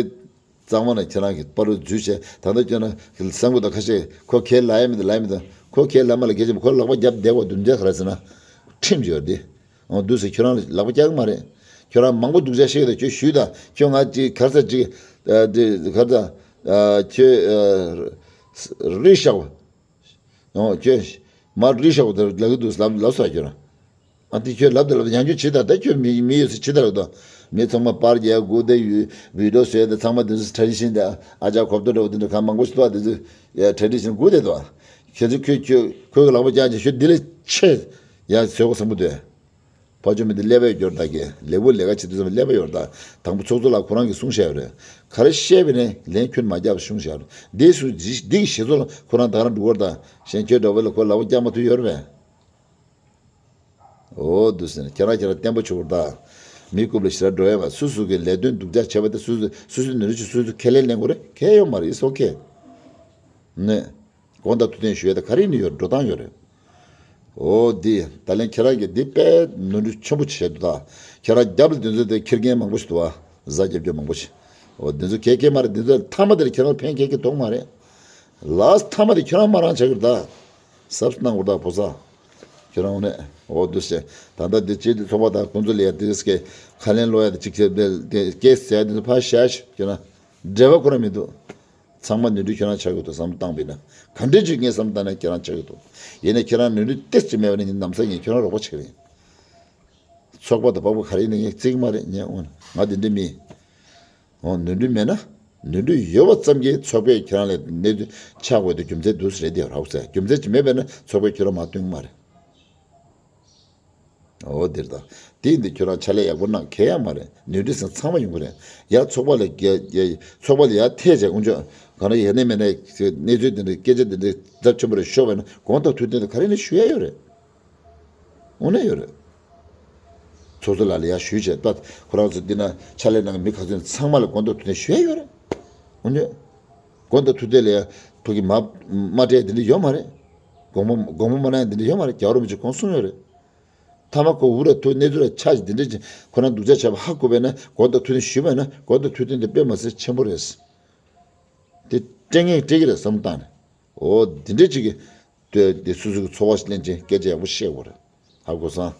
གཙང་མ་ན་ཁྱེད་རང་གི་པར་རུ་འཛུལ་བྱས་ད་ལྟ་ཁྱོད་རང་གི་གསང་ཕུ་དང་ཁ་ཤས་ཁོ་ཁས་ལ་ཡ་མི་འདུག་ལ་ཡ་མི་འདུག་ཁོ་ཁས་ལ་མ་ལ་ཁས་ཆེ་ཁོ་ལག་པ་རྒྱབ་བསྡད་པ་འདུག་འདྲ་ག་རེ་ཟེར་ན། ཁྲིམས་ཡོད་དེ། འོ་འདུག་ཟེར་ཁྱོད་རང་ལག་པ་རྒྱག་གི་མ་རེད། ཁྱོད་རང་མང་པོ་སྡུག་ཅག་བཤད་ཀྱི་འདུག་ཁྱོད་ཞུས་དང་ཁྱོད་ང་ཅིག་གར་ས་ཅིག་ཨ་དེ་གར་ས་ཨ་ཁྱོད་ཨ་རི་ཤག་པ། འོ་ཁྱོད་མར་རི་ཤག་པ་དེ་ལབ་ཀྱི་འདུག་ལབ་ལབ་སོང་ཁྱོད་རང་། ཨ་དེ་ཁྱོད་ལབ་དང་ལབ་དང་ཡང་ཁྱོད་བྱེད་དང་ད་ཁྱོད་མི་མི་ཡོད་ཟེར་བྱེད་དང་ལབ་དང་། མི་ཚང་མ་པར་རྒྱག་སྒུག་དེ་ཡུ་བི་ཌི་ཡོ་བཟོས་དེ་ཚང་མ་དེ་ཚོ་ཊེ་རེ་ཌི་ཤན་དེ་ཨ་ཅག་གོ་བརྡ་འདྲ་བོ་དེ་འདྲ་གང་མང་པོ་ཞིག་འདུག་བ། དེ་ཚོ་ཡ་ཊེ་རེ་ཌི་ཤན་སྒུག་དེ་འདུག་བ། ཁྱེད་ཚོ་ཁྱོད་ཁྱོད་ཁོའི་ལག་པ་བརྐྱངས་ཀྱི་ཤོད་འདི་ལས་ཆེ་ཡ་བཟོས་གོ་བསམ་གི་འདུག་ཕ་ཆུ་མི་འདི་ཀླད་པའི་འགྱུར་ད་གི་ལེགས་པོ་ལས་ཀ་བྱེད་དུས་ཙམ་ཀླད་པ་ཡོད་ད། དང་པོ་ཚོགས་གཙོ་ལགས་ཁོ་རང་གིས་གསུངས་བཞག་ཡོད་རེད། ག་རེ་བཤད་པ་ཡིན་ནའི་ལན་ཁྱོད་མ་རྒྱབ་གསུངས་བཞག་ཡོད་རེད། འདི་སུ་འདི་འདི་གི་ཞེ་ཚོ་ལ་ཁོ་རང་ད་ག་རང་འགྲོ་གི་རེད་ད། གཞན་ཁྱོད་འདྲ་བོ་ལ་ཁོ་ལག་པ་བརྐྱངས་མ་ཐུབ་ཡོད་རེད་པས། འོ་འདུག་ཟེར་ནས་ཁྱེད་རང་ཁྱེད་རང་བརྟན་པོ་བྱུང་བ་ད། མི་རྐུབ་ལ་ཞེ་དྲག་འགྲོ་ཡ་མ། སུ་སུ་གི་ལས་དོན་སྡུག་ཅག་བྱས་པ་དེ་སུ་སུ་སུ་སུའི་ནོར་འཁྲུལ་ཅིག་སུ་སུ་ཁས་ལེན་ལེན་དགོས་རེད། གལ་ཡོད་མ་རེད། It's okay། ནས། དགོངས་དག་ཐུགས་བདེན་ཞུ་ཡ་ད་ག་རེ་ནི་ཡོད་རེད། འགྲོ་སྟངས་ཡོད་རེད། འོ་འདི་ད་ལན་ཁྱེད་རང་གི་འདི་དཔེ་ནོར་འཁྲུལ་ཆེན་པོ་བྱས་འདུག་ད། ཁྱེད་རང་རྒྱབ་ལ་འདི་ཚོ་དེ་འཁྱེར་མཁན་མང་པོ་ཞིག་འདུག་བ། གཟའ་རྒྱབ་རྒྱབ་མང་པོ་ཞིག་འོ་འདི་ཚོ་གལ་གལ་མ་རེད། འདི་ཚོ་མཐའ་མ་དེར་ཁྱེད་རང་ཕན་གལ་གལ་ཐོགས་མ་རེད། ལཱསི་མཐའ་མ་དེ་ཁྱོད་རང་མ་རང་ཆགས་ཀྱི་རེད་ད། གཟབ་གནང་དགོས་ད་ཕོ་གསར། ཁྱོད་རང་ནས་འོ་འདུག་སེ། ད་ལྟ་འདི་སྤྱི་འཐུས་ཚོགས་པ་དང་ཁོང་ཚོ་ལ་ཡ་འདི་སྐད་ཁ་ལན་སློག་ཡ་དེ་གཅིག་བྱས་ཏེ་སྐད་ཟེར་ཡ་དེ་ཚོ་ཕར་བཞག་ཤིག་ཁྱོད་རང་འབྲེལ་བ་ཁོ་རང་མི་འདུག་ཚང་མ་ནོར་འཁྲུལ་ཁྱོད་རང་ཆགས་ཀྱི་འདུག་བསམ་བློ་བཏང་བས་ན། ག་འདྲ་ཅིག་ངས་བསམ་བློ་བཏང་ན་ཁྱོད་རང་ཆགས་ཀྱི་འདུག་ཡིན་ནའི་ཁྱོད་རང་ནོར་འཁྲུལ་ཏོག་ཙམ་མེད་པ་ནི་ངས་ནམ་ཟླ་ངས་ཁྱོད་རང་རོགས་པ་བྱེད་ཀྱི་རེད། ཚོགས་པ་དང་པགས་པ་ག་རེ་ཡིན་ན་ངས་བརྩི་གི་མ་རེད། ངས་འོ་ན་ང་འདི་འདྲ་མིན། འོ་ནོར་འཁྲུལ་མེད་ན། ནོར་འཁྲུལ་ཡོད་པ་ཙམ་གྱིས་ཚོགས་པས་ཁྱེད་རང་ལ་གནས་ཚུལ་ཆགས་དགོས་དེ་རྒྱུ་མཚན་འདུག་ཟེར་དེ་རོགས་ཟེར། རྒྱུ་མཚན་ཅིག་མེད་པས་ན་ཚོགས་པས་ཁྱོད་རང་མ་སྟོན་གི་མ་རེད། འོ་འདིར་ད། དེ་འདི་ཁྱོད་རང་ཕྱག་ལས་ཡག་པོ་གནང་གལ་ཡང་མ་རེད། ནོར་འཁྲུལ་ཟེར་ཚང་མ་ཡོང་གི་རེད། ཡ་ཚོགས་པ་ལ་རྒྱ་རྒྱ་ཚོགས་པ་ལ་ཡ་ཐད་བྱས་དཀོན་མཆོག་ག་རེ་ཡིན་ནའི་མིན་ནའི་གནས་ཚུལ་འདི་འདྲའི་སྐད་ཆ་འདི་འདྲའི་ཚབས་ཆེན་པོ་རེ་ཤོར་བས་ན་དགོངས་དག་ཐུགས་བདེན་དུ་ག་རེ་ནས་ཞུ་ཡ་ཡོད་རེད། དངོས་གནས་ཡོད་རེད། ཚོགས་གཙོ་ལགས་ལ་ཡར་ཞུས་བྱས་ད་ཁོ་རང་ཚོ་འདི་ན་ཕྱག་ལས་གནང་མཁན་མི་ག་ཚོད་ཚང་མ་ལ་དགོངས་དག་ཐུགས་བདེན་ཞུ་ཡ་ཡོད་རེད། དངོས་གནས། དགོངས་དག་ཐུགས་བདེན་ལ་ཡ་ཕ་གི་མ་མ་སྤྲད་འདི་འདྲ་ཡོད་མ་རེད། དགོངས་པ་དགོངས་པ་མ་གནང་ཡ་འདི་འདྲ་ཡོད་མ་རེད། རྒྱལ་བ་རིན་པོ་ཆེ་ཁོང་གསུངས་ཡོད་རེད། ཐ་མ་ཁོ་འུ་ར་ཐུག་གནས་ཚུལ་ལ་ཆ་ཞིག་འདི་འདྲ་ཅིག་ཁོ་རང་སྡུག་ཅག་བྱས་པ་ཧ་གོ་བས་ན་དགོངས་དག་ཐུགས་བདེན་ཞུས་པས་ན་དགོངས་དག་ཐུགས་བདེན་འདི་དཔེ་མ་སྲིད་ཆེན་པོ་རེད། དེ་སྤྲད་ངེས་སྤྲད་ཀྱི་རེད་བསམ་བཏང་ནས། འོ་འདི་འདྲ་ཅིག་གི། དེ་དེ་སོ་སོ་གི་ཚོར་བ་ཞིག་ལེན་ཅིང་སྐད་ཆ་ཡག་པོ་བཤད་དགོས་རེད། ཧ་གོ་སོང་།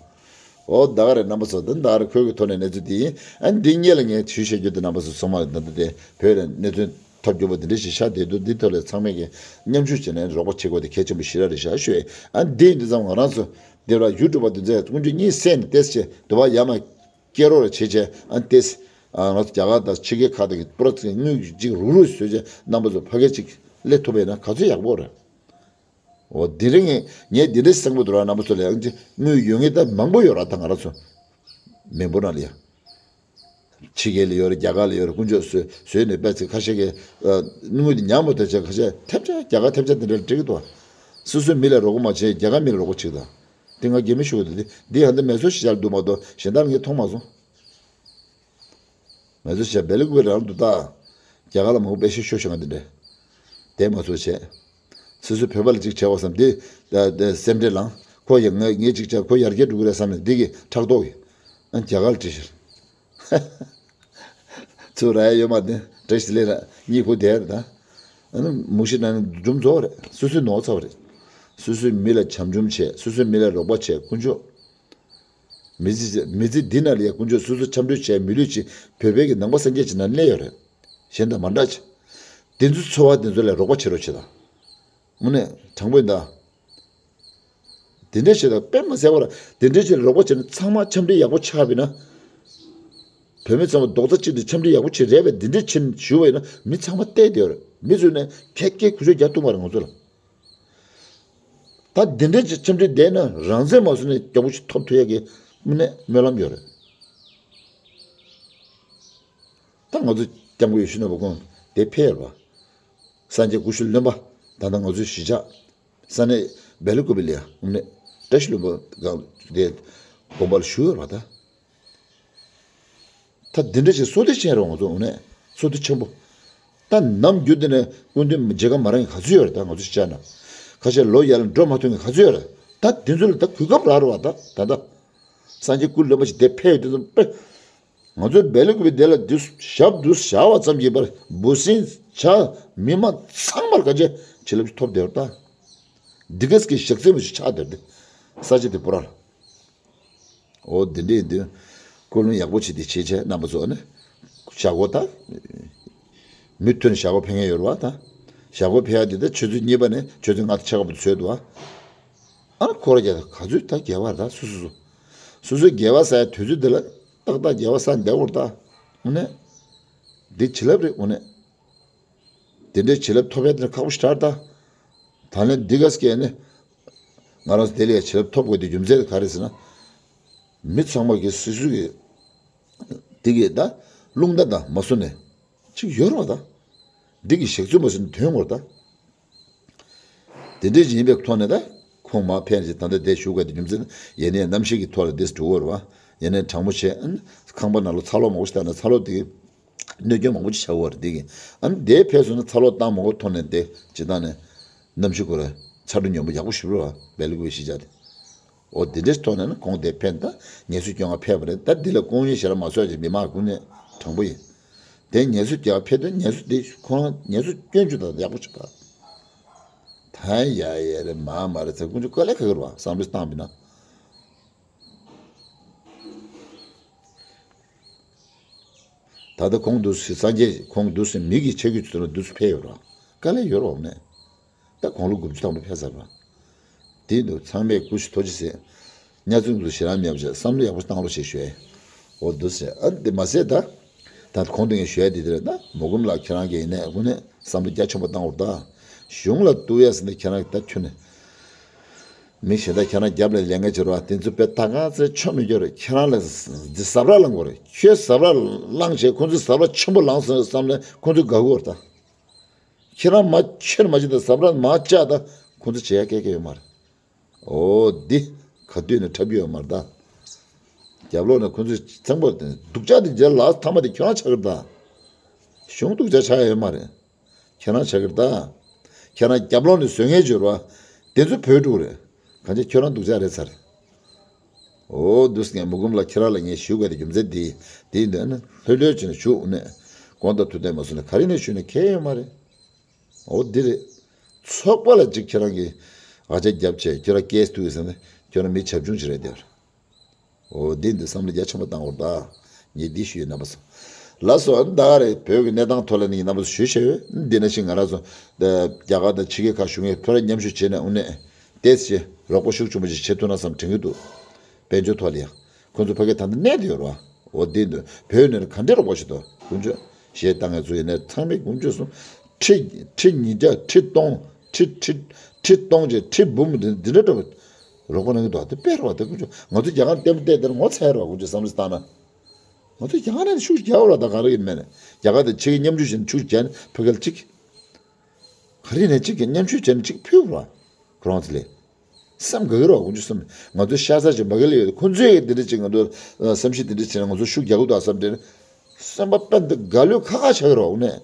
འོ་ད་ག་རེད་རྣམ་པ་ཚོ། འདི་ད་ག་རེད་ཁོའི་གི་ཐོག་ནས་གནས་ཚུལ་འདི་ཡིན། ཨ་འདི་སྔོན་ལ་ངས་ཞུས་བཤད་རྒྱུ་དེ་རྣམ་པ་ཚོ་ཚང་མ་ལ་ད་ལྟ་དེ་བོད་ལ་གནད་དོན་ཐབས་སྐྱོ་པོ་འདི་འདྲ་ཞིག་ཤར་བསྡད་འདུག་འདི་ཐོག་ལ་ཚང་མས་ཀྱི་མཉམ་ཞུགས་བྱས་ནས་རོགས་པ་བྱེད་དགོས་དེ་གལ་ཆེན་པོ་ཞེ་དྲག་རེད་ཤག་ཞུ། ཨ་འདི་ཡིན་དུས་ཙམ་ང་རང་ཚོ་འདི་ལ་ཡུ་ཊུབ་པ་འདི་ཚོས་དཀོན་མཆོག་གཉིད་སད་ནས་ཏེས་བྱས་འདུག་བ། ཡར་མར་སྐྱེལ་རོགས་རེ་བྱེད་བྱས། ཨ་ཏེས། ཨ་ང་ཚོ་རྒྱ་གར་དང་ཕྱི་རྒྱལ་ཁག་དང་གི་པུ་ར་ཚིག་དངུལ་གཅིག་རུག་རུག་བཟོས་བྱས་རྣམ་པ་ཚོ་ཕ་གི་གཅིག་སླེབས་ཐུབ་པ་ཡིན་ན་ག་ཚོད་ཡག་པོ་རེད། འོ་དེ་རིང་ངས་ངས་འདི་འདྲ་གསལ་པོ་འདུག་ར། རྣམ་པ་ཚོ་ལ་ཡང་ཅི་དངུལ་ཡོད་ངེས་ད་མང་པོ་ཡོད་ར། ད་ང་རང་ཚོ་མི་འབོར་ནང་ལ་ཡ། ཕྱི་རྒྱལ་ལ་ཡོད་རེད། རྒྱ་གར་ལ་ཡོད་རེད། དཀོན་མཆོག་བཟོས་བཟོས་ནས་པ་ཚིག་ཁ་ཤས་ཀྱི་ཨ་དངུལ་དེ་ཉམས་པོ་དེ་བྱས་ཁ་ཤས་ཐེབས་ཆག་རྒྱ་གར་ཐེབས་ཆག་དེ་འདྲ་ལ་འགྲིག་གི་འདུག་སོ་སོའི་མི་ལ་རོགས་པ་མ་བྱས་རྒྱ་གར་མི་ལ་རོགས་པ་བྱེད་དང་། དེ་ང་རྒྱ་མི་ཤོད་དེ་འདི་ཧ་འདི་མེ་སོ་ཤི་ཤར་འདུག་མ་གཏོགས་གཞན་དག་ངས་མཐོང་མ་སོང་། མེ་སོ་ཤི་ཤར་བེ་ལི་ཀུ་བེ་རང་འདུག་ད། རྒྱ་གར་ལ་མང་པོ་པེ་ཤི་ཤོ་ཤོ་ང་འདི་འདྲ། དེ་མ་ཚོར་བྱས། སོ་སོའི་བོད་པ་ལ་གཅིག་བྱས་པ་བསམ་དེ། ད་ད་སེམས་ཁྲལ་ལངས། ཁོ་ཡང་ངས་ངས་གཅིག་བྱས་ཁོ་ཡར་རྒྱས་འགྲོ་གི་རེད་བསམ་ནས་འདི་གི་ཕྲག་དོག་གིས། ཨ་རྒྱ་གར་ཁྲིད་ཤར། ཚུར་ར་ཡ་ཡོད་མ་དེ་བཀྲ་ཤིས་བདེ་ལེགས་ར་གཉིད་ཁུག་བསྡད་རེད་ད། ཨ་ནི་མུ་ཤི་ན་ནི་སྒྲུང་རྫོགས་རེད། སོ་སོའི་ནོར་ཚ་བ་རེད། སོ་སོའི་མི་ལ་བྱམས་སྐྱོང་བྱས། སོ་སོའི་མི་ལ་རོགས་པ་བྱས། དཀོན་མཆོག་མི་ཚེ་མི་ཚེ་འདི་ན་ལ་ཡ་དཀོན་མཆོག་སོ་སོ་འཆམ་མཐུན་བྱས། མི་ལུས་ཅིག་བོད་པའི་གི་ནང་པ་སངས་རྒྱས་ཀྱི་ནང་གནས་ཡོད་རེད། གཞན་དང་མ་འདྲ་ཅིག་དེ་ཚོའི་འཚོ་བ་དེ་ཚོ་ལ་རོགས་པ་བྱེད་རོགས་བྱེད་དང་། དངོས་གནས་དྲང་པོ་ཡིན་ད། དེ་འདྲ་བྱེད་དང་དཔེ་མ་ཟད་པར་དེ་འདྲ་བྱེད་རོགས་པ་བྱེད་ན་ཚང་མ་འཆམ་མཐུན་ཡག་པོ་ཆགས་པ་ཡིན་ན། བོད་མི་ཚང་མ་རྡོག་རྩ་གཅིག་ཏུ་འཆམ་མཐུན་ཡག་པོ་བྱེད་རེད་པས། འདི་འདྲ་བྱེད་ཞུ་བ་ཡིན་ན་མི་ཚང་མ་བལྟས་བསྡད་ཡོད་རེད། མི་ཚོས་ནས་ཁྱེད་ཀྱིས་ཁུ་ཆོ་རྒྱག་ཐུབ་མ་རེད་ང་ཚོ་ལ། ད་འདི་འདྲ་ཅིག་འཆམ་མཐུན་བསྡད་ན་རང་བཙན་མ་བཟུང་ནས་རྒྱག་པོ་ཞིག་ཐོབ་ཐུབ་ཡག་གི་དངོས་གནས་སྨོན་ལམ་ཡོད་རེད། ད་ང་ཚོ་སྐྱབས་མགོན་ཡེ་ཤེས་ནོར་བུ་ཁོང་དེ་ཕེབས་ཡོད་རེད་པ། སངས་རྒྱས་སྐུ་ཞབས་བློན་པ། ད་ལྟ་ང་ཚོའི་གཞིས་ཆགས་ས་གནས་བེ་ལ་ཀུ་པི་ལ་ཡ་དངོས་གནས་བཀྲ་ཤིས་ལྷུན་པོ་སྒང་དེ་དགོན་པ་ལ་བཞུགས་ཡོད་རེད་པ་ད། ད་འདི་འདྲ་ཞིག་བསོད་བདེ་ཆེན་རེད་ང་ཚོ་དངོས་གནས་བསོད་བདེ་ཆེན་པོ། ད་ནམ་རྒྱུན་དེ་ནས་སྐུ་མདུན་མཇལ་ཁ་མ་རག་མཁན་ག་ཚོད་ཡོད་རེད། ད་ང་ཚོ་ཤར་ན་ཁ་ཤས་ལོ་ཡར་ལ་འགྲོ་མ་ཐུབ་མཁན་ག་ཚོད་ཡོད་རེད། ད་དེ་ཚོ་ལ་ད་གོ་སྐབས་རག་རེད་པ། ད་ད་ད་སངས་རྒྱས་སྐུ་བློན་པོ་ཞིག་དེ་ཕེབས་ཡོད་དུས་ཙམ་པས། ང་ཚོའི་བེ་ལ་ཀུ་པི་དེ་ལ་དུས་ཞབས་དུས་བཞག་པ་ཙམ་གྱིས་པར་འབུ་སྲིན་བྱ་མི་མ་ཚང་མར་ག་ཚོད་བྱིན་རླབས་ཐོབ་བསྡད་པ་ད། འདི་གས་ཀྱི་ཞག་ཚི་མོ་ཞིག་ཆགས་བསྡད་དེ། ས་ཆ་དེ་པུ་ར་ལ། འོ་འདི་འདྲ་ཡིན་དུས། སྐུ་རླུང་ཡག་པོ་བྱེད་དེ་བྱེད་བྱས་རྣམ་པ་ཚོ་ནི། ཞག་སྒོ་ད། མུ་མཐུད་ནས་ཞག་སྒོ་ཕེབས་མཁན་ཡོད་རེད་པ་ད། ཞག་སྒོ་ཕེབས་ཡག་འདི་ད་ཆུ་ཚོད་གཉིས་པ་ནས་ཆུ་ཚོད་ལྔ་དང་ཕྱེད་ཀ་བར་དུ་བཟོས་འདུག་པ། ཨ་ཁོ་ར་རྒྱ་ག་ཚོད་ད་རྒྱལ་བ་རེད་ད། སོ་སོ་སོ། སོ་སོའི་རྒྱལ་བ་ཟེར་ཡག་དུས་ཚོད་འདི་ལ་ཏག་ཏག་རྒྱལ་བ་ཟེར་བསྡད་ཡོད་རེད་ད། དངོས་གནས། འདི་བྱིན་རླབས་རེད་དངོས་གནས། དེ་འདྲའི་བྱིན་རླབས་ཐོབ་ཡག་དེ་ཁག་པོ་ཞེ་དྲག་རེད་ད། ད་ལན་འདི་ག་སྐད་ནི། ང་རང་ཚོ་དེ་ལས་བྱིན་རླབས་ཐོབ་དགོས་དེ་རྒྱུ་མཚན་དེ་ག་རེ་ཟེར་ན། མི་ཚང་མ་གི་སོ་སོ་གི། དེ་གི་ད། རླུང་རྟ་དང་མ་སོ་ནས། ཅིག་ཡོད་རེད་པ་ད། འདི་གི་ཞག་ཚི་མོ་ཟེར་ནས་ཐོན་དགོས་རེད་ད། དེ་འདྲ་ཞིག་ཡིན་པའི་ཐོག་ནས་ད། ཁོང་མར་ཕེབས་རྗེས་ད་ལྟ་དེ་བཞུགས་དགོས་དེ་རྒྱུ་མཚན་ཡིན་ནའི་གནམ་གཤིས་ཀྱི་ཐོག་ལ་དེ་འགྲོ་གི་ཡོད་རེད་པ། ཡིན་ནའི་གྲང་མོ་བྱས། ཨ་ནི་ཁང་པ་ནང་ལ་ཚ་གློག་མང་པོ་ཞིག་བཏང་ན་ཚ་གློག་དེ་གནོད་སྐྱོན་མང་པོ་ཞིག་བྱ་གི་ཡོད་རེད། དེ་གི་ཨ་ནི་དེ་ཕེབས་སོང་ན་ཚ་གློག་བཏང་མ་དགོས་ཐོག་ནས་དེ་སྤྱིར་བཏང་ནས་གནམ་གཤིས་ཁོ་ར་ཚ་དྲོད་སྙོམས་པོ་ཡག་པོ་ཞིག་རེད་པ། བེ་ལ་ཀུ་པི་གཞིས་ཆགས་དེ། འོ་དེ་འདྲའི་ཐོག་ནས་ནི་ཁོང་དེ་ཕེབས་ད་ངལ་གསོ་སྐྱོན་ག་ཕེབས་པ་རེད། ད་འདི་ལ་ཁོང་གཉིས་ཞེ་དྲག་མ་བཟོད་ཅིག་མི་མང་ཀུན་ནས་དྲང་པོ་ཡིན། དེ་ངལ་གསོ་རྒྱག་ཕེབས་དུས་ངལ་གསོ་དེ་ཁོ་རང་ངལ་གསོ་སྐྱོན་བཅུག་དང་ཡག་པོ་བྱེད་པ། ད་ཡ་ཡ་རེད་མ་མ་རེད་ཚེ་ཀུན་སྤྱོད་དཀའ་ལས་ཁག་གི་རེད་པ། བསམ་བློ་བཏང་པ་ཡིན་ན། ད་ལྟ་ཁོང་འདུག་སེ་སངས་རྒྱས་ཁོང་འདུག་སེ་མི་གི་ཆ་རྒྱུས་ཚུལ་ལ་འདུག་སེ་ཕེབས་ཡོད་རེད་པ། དཀའ་ལས་ཡོད་རེད་པ་ནས། ད་དགུང་ལོ་དགུ་བཅུ་ཐམ་པ་ཕེབས་ཚར་བ། དེ་དུས་ཚང་མས་སྐུ་ཞབས་ཐུགས་རྗེ་ཆེ། གཉའ་ཚོན་དུ་ཞེ་དྲག་མེད་པ་བྱས་བསམ་བློ་ཡག་པོ་བཏང་རོགས་ཞེས་ཞུ། འོ་འདུག་ཟེར། ཨ་འདི་མ་ཟད་ད། ད་གོང་དུ་ངས་ཞུ་ཡ་འདི་དེ་རེད་ད། མུ་ཁུམ་ལགས་ཁྱེད་རང་གིས་ཡིན་ནའི་དངོས་གནས་བསམ་བློ་རྒྱ་ཆེན་པོ་བཏང་འོར་ད། གཞུང་ལ་གཏུག་ཡ་ཟེར་ནས་ཁྱེད་རང་གིས་ད་ཁྱོན་ནས། མི་གཞན་དག་ཁྱེད་རང་རྒྱབ་ལ་ལས་ངན་བྱེད་རོགས། དེ་ཚོ་དཔེ་ད་ག་ཚོད་ཆོ་མི་སྐྱོ་རེད། ཁྱེད་རང་ལ་འདི་ཟབ་ར་ལངས་དགོས་རེད། ཁྱོད་ཟབ་ར་ལངས་བྱས་ཁོང་ཚོས་ཟབ་ར་ཆེན་པོ་ལངས་སོང་བསམ་ནས་ཁོང་ཚོ་དགའ་གི་ཡོད་རེད་ད། ཁྱེད་རང་མ་ཁྱེར་མ་བྱེད་དང་ཟབ་ར་མ་བཅག་དང་ཁོང་ཚོ་བྱེད་ཡ་སྐད་སྐད་ཡོད་མ་རེད། འོ་འདི་ག་དུས་ནས་འཁྲབ་རྒྱུ་ཡོད་མ་རེད་ད། རྒྱབ་ལོགས་ནས་ཁོང་ཚོས་ཚང་པོ་དེ་སྡུག་ཅག་དེ་རྗེས་ལ་ཐ་མ་དེ་ཁྱོད་རང་ཆགས་ཀྱི་རེད་ད། གཞུང་སྡུག་ཅག་ཆགས་ཡ་ཡོད་མ་རེད། ཁྱེད་རང་ཆགས་ཀྱི་རེད་ད། ཁྱེད་རང་རྒྱབ་ལོགས་ནས་བཟོས་ངན་བྱོས་རོགས། དེ་ཚོ་བོད་ཕྲུག་རེད། གང་ཅི་ཁྱོད་རང་སྡུག་ཅག་རེད་ཚར། འོ་འདུག་སེ་ངས་མུ་ཁུམ་ལགས་ཁྱེད་རང་ལ་ངས་ཞུ་དགོས་དེ་རྒྱུ་མཚན་འདི། དེ་ཡིན་དུས་ཨ་ནི་ལྷོད་ལྷོད་བྱས་ནས་བཞུགས་ནས་དགོངས་དག་ཐུགས་བདེན་མ་གསུངས་ན་ག་རེ་ནས་ཞུས་ན་ཁྱད་ཡོད་མ་རེད། འོ་འདི་རེད། ཚོགས་པ་ལ་ཅིག་ཁྱེད་རང་གིས་ཨ་ཅག་རྒྱབ་བྱས་ཁྱེད་རང་སྐད་ཐུག་ཡོད་ཟེར་ན་ཁྱོད་རང་མི་བྱབ་ཆུང་ཅིག་རེད་དེ། འོ་འདི་འདི་བསམ་བློ་རྒྱ་ཆེན་པོ་བཏང་བར་གདའ། ངས་འདི་ཞུས་ཡོད་རྣམ་པ་ཚོ། ལགས་སོ། ཨ་ནི་ད་ག་རེད། བོད་ཀྱི་གནས་སྟངས་ཐོག་ལ་ནི་རྣམ་པ་ཚོ་ཞུས་བྱས་ཡོད། འདི་ན་ཞིག་ང་རང་ཚོ་རྒྱ་གར་དང་ཕྱི་རྒྱལ་ཁག་བཞུགས་མཁན་ཕོ་ར་མཉམ་ཞུགས་བྱས་ནས་དངོས་གནས་ཏོག་ཙམ་རོགས་པ་ཤུགས་ཆེན་པོ་ཞིག་བྱེད་ཐུབ་ན་བསམ་དྲན་གྱི་འདུག། དཔལ་འབྱོར་ཐོག་ལ་ཡང་ཁོང་ཚོ་ཕ་གིར་ད་ལྟ་གནས་བསྡད་ཡོད་རེད་བ། འོ་འདི་འདུག། བོད་ནས་ག་འདྲས་རོགས་པ་ཞིག་འདུག་དཀོན་མཆོག་ཞེས་བཏང་ངེད་ཚོ་ཡིན་ནས་ཚང་མས་དཀོན་མཆོག་གསུམ་ཁྲི་ཁྲི་ཉིས་བརྒྱ་ཁྲི་སྟོང་ཁྲི་ཁྲི་ཁྲི་སྟོང་ཅེས་ཁྲི་འབུམ་འདི་འདི་འདྲ་འགྲོ་རོགས་པ་གནང་གི་འདུག། དེ་དཔེ་རེད་བ། དེ་དཀོན་མཆོག་ང་ཚོ་རྒྱ་གར་ལྟད་མོ་བལྟས་དེར་ངོ་ཚ་ཡ་རེད་བ། དཀོན་མཆོག་བསམ་བློ་བཏང་ན། ང་ཚོ་རྒྱ་གར་ནས་ཤུགས་རྒྱག་རོགས་ད་ག་རེ་ཡིན་མེད་ནས་རྒྱ་གར་དང་ཕྱི་རྒྱལ་མཉམ་ཞུགས་བྱས་ནས་ཤུགས་རྒྱག་ནས་ཕ་གིར་གཅིག་ག་རེ་ནས་གཅིག་གི་མཉམ་ཞུགས་བྱས་ནས་གཅིག་ཕུལ་རོགས། ཁོ་རང་ཚོ་ལས། སེམས་དགའ་གི་རོགས་དཀོན་མཆོག་གསུམ། ང་ཚོ་ཤ་ཚ་ཅིག་མ་གི་ལ་ཡོད་ཁོ་ཚོས་འདི་འདྲ་ཅིག་ང་ཚོ་བསམ་ཤེས་འདི་འདྲ་བྱས་ན་ང་ཚོ་ཤུགས་རྒྱག་གི་འདུག་བསམ་དྲན། སེམས་པ་དཔེ་འདི་དགའ་ལོས་ཁ་ཁ་ཆགས་ཀྱི་རོགས་ནས།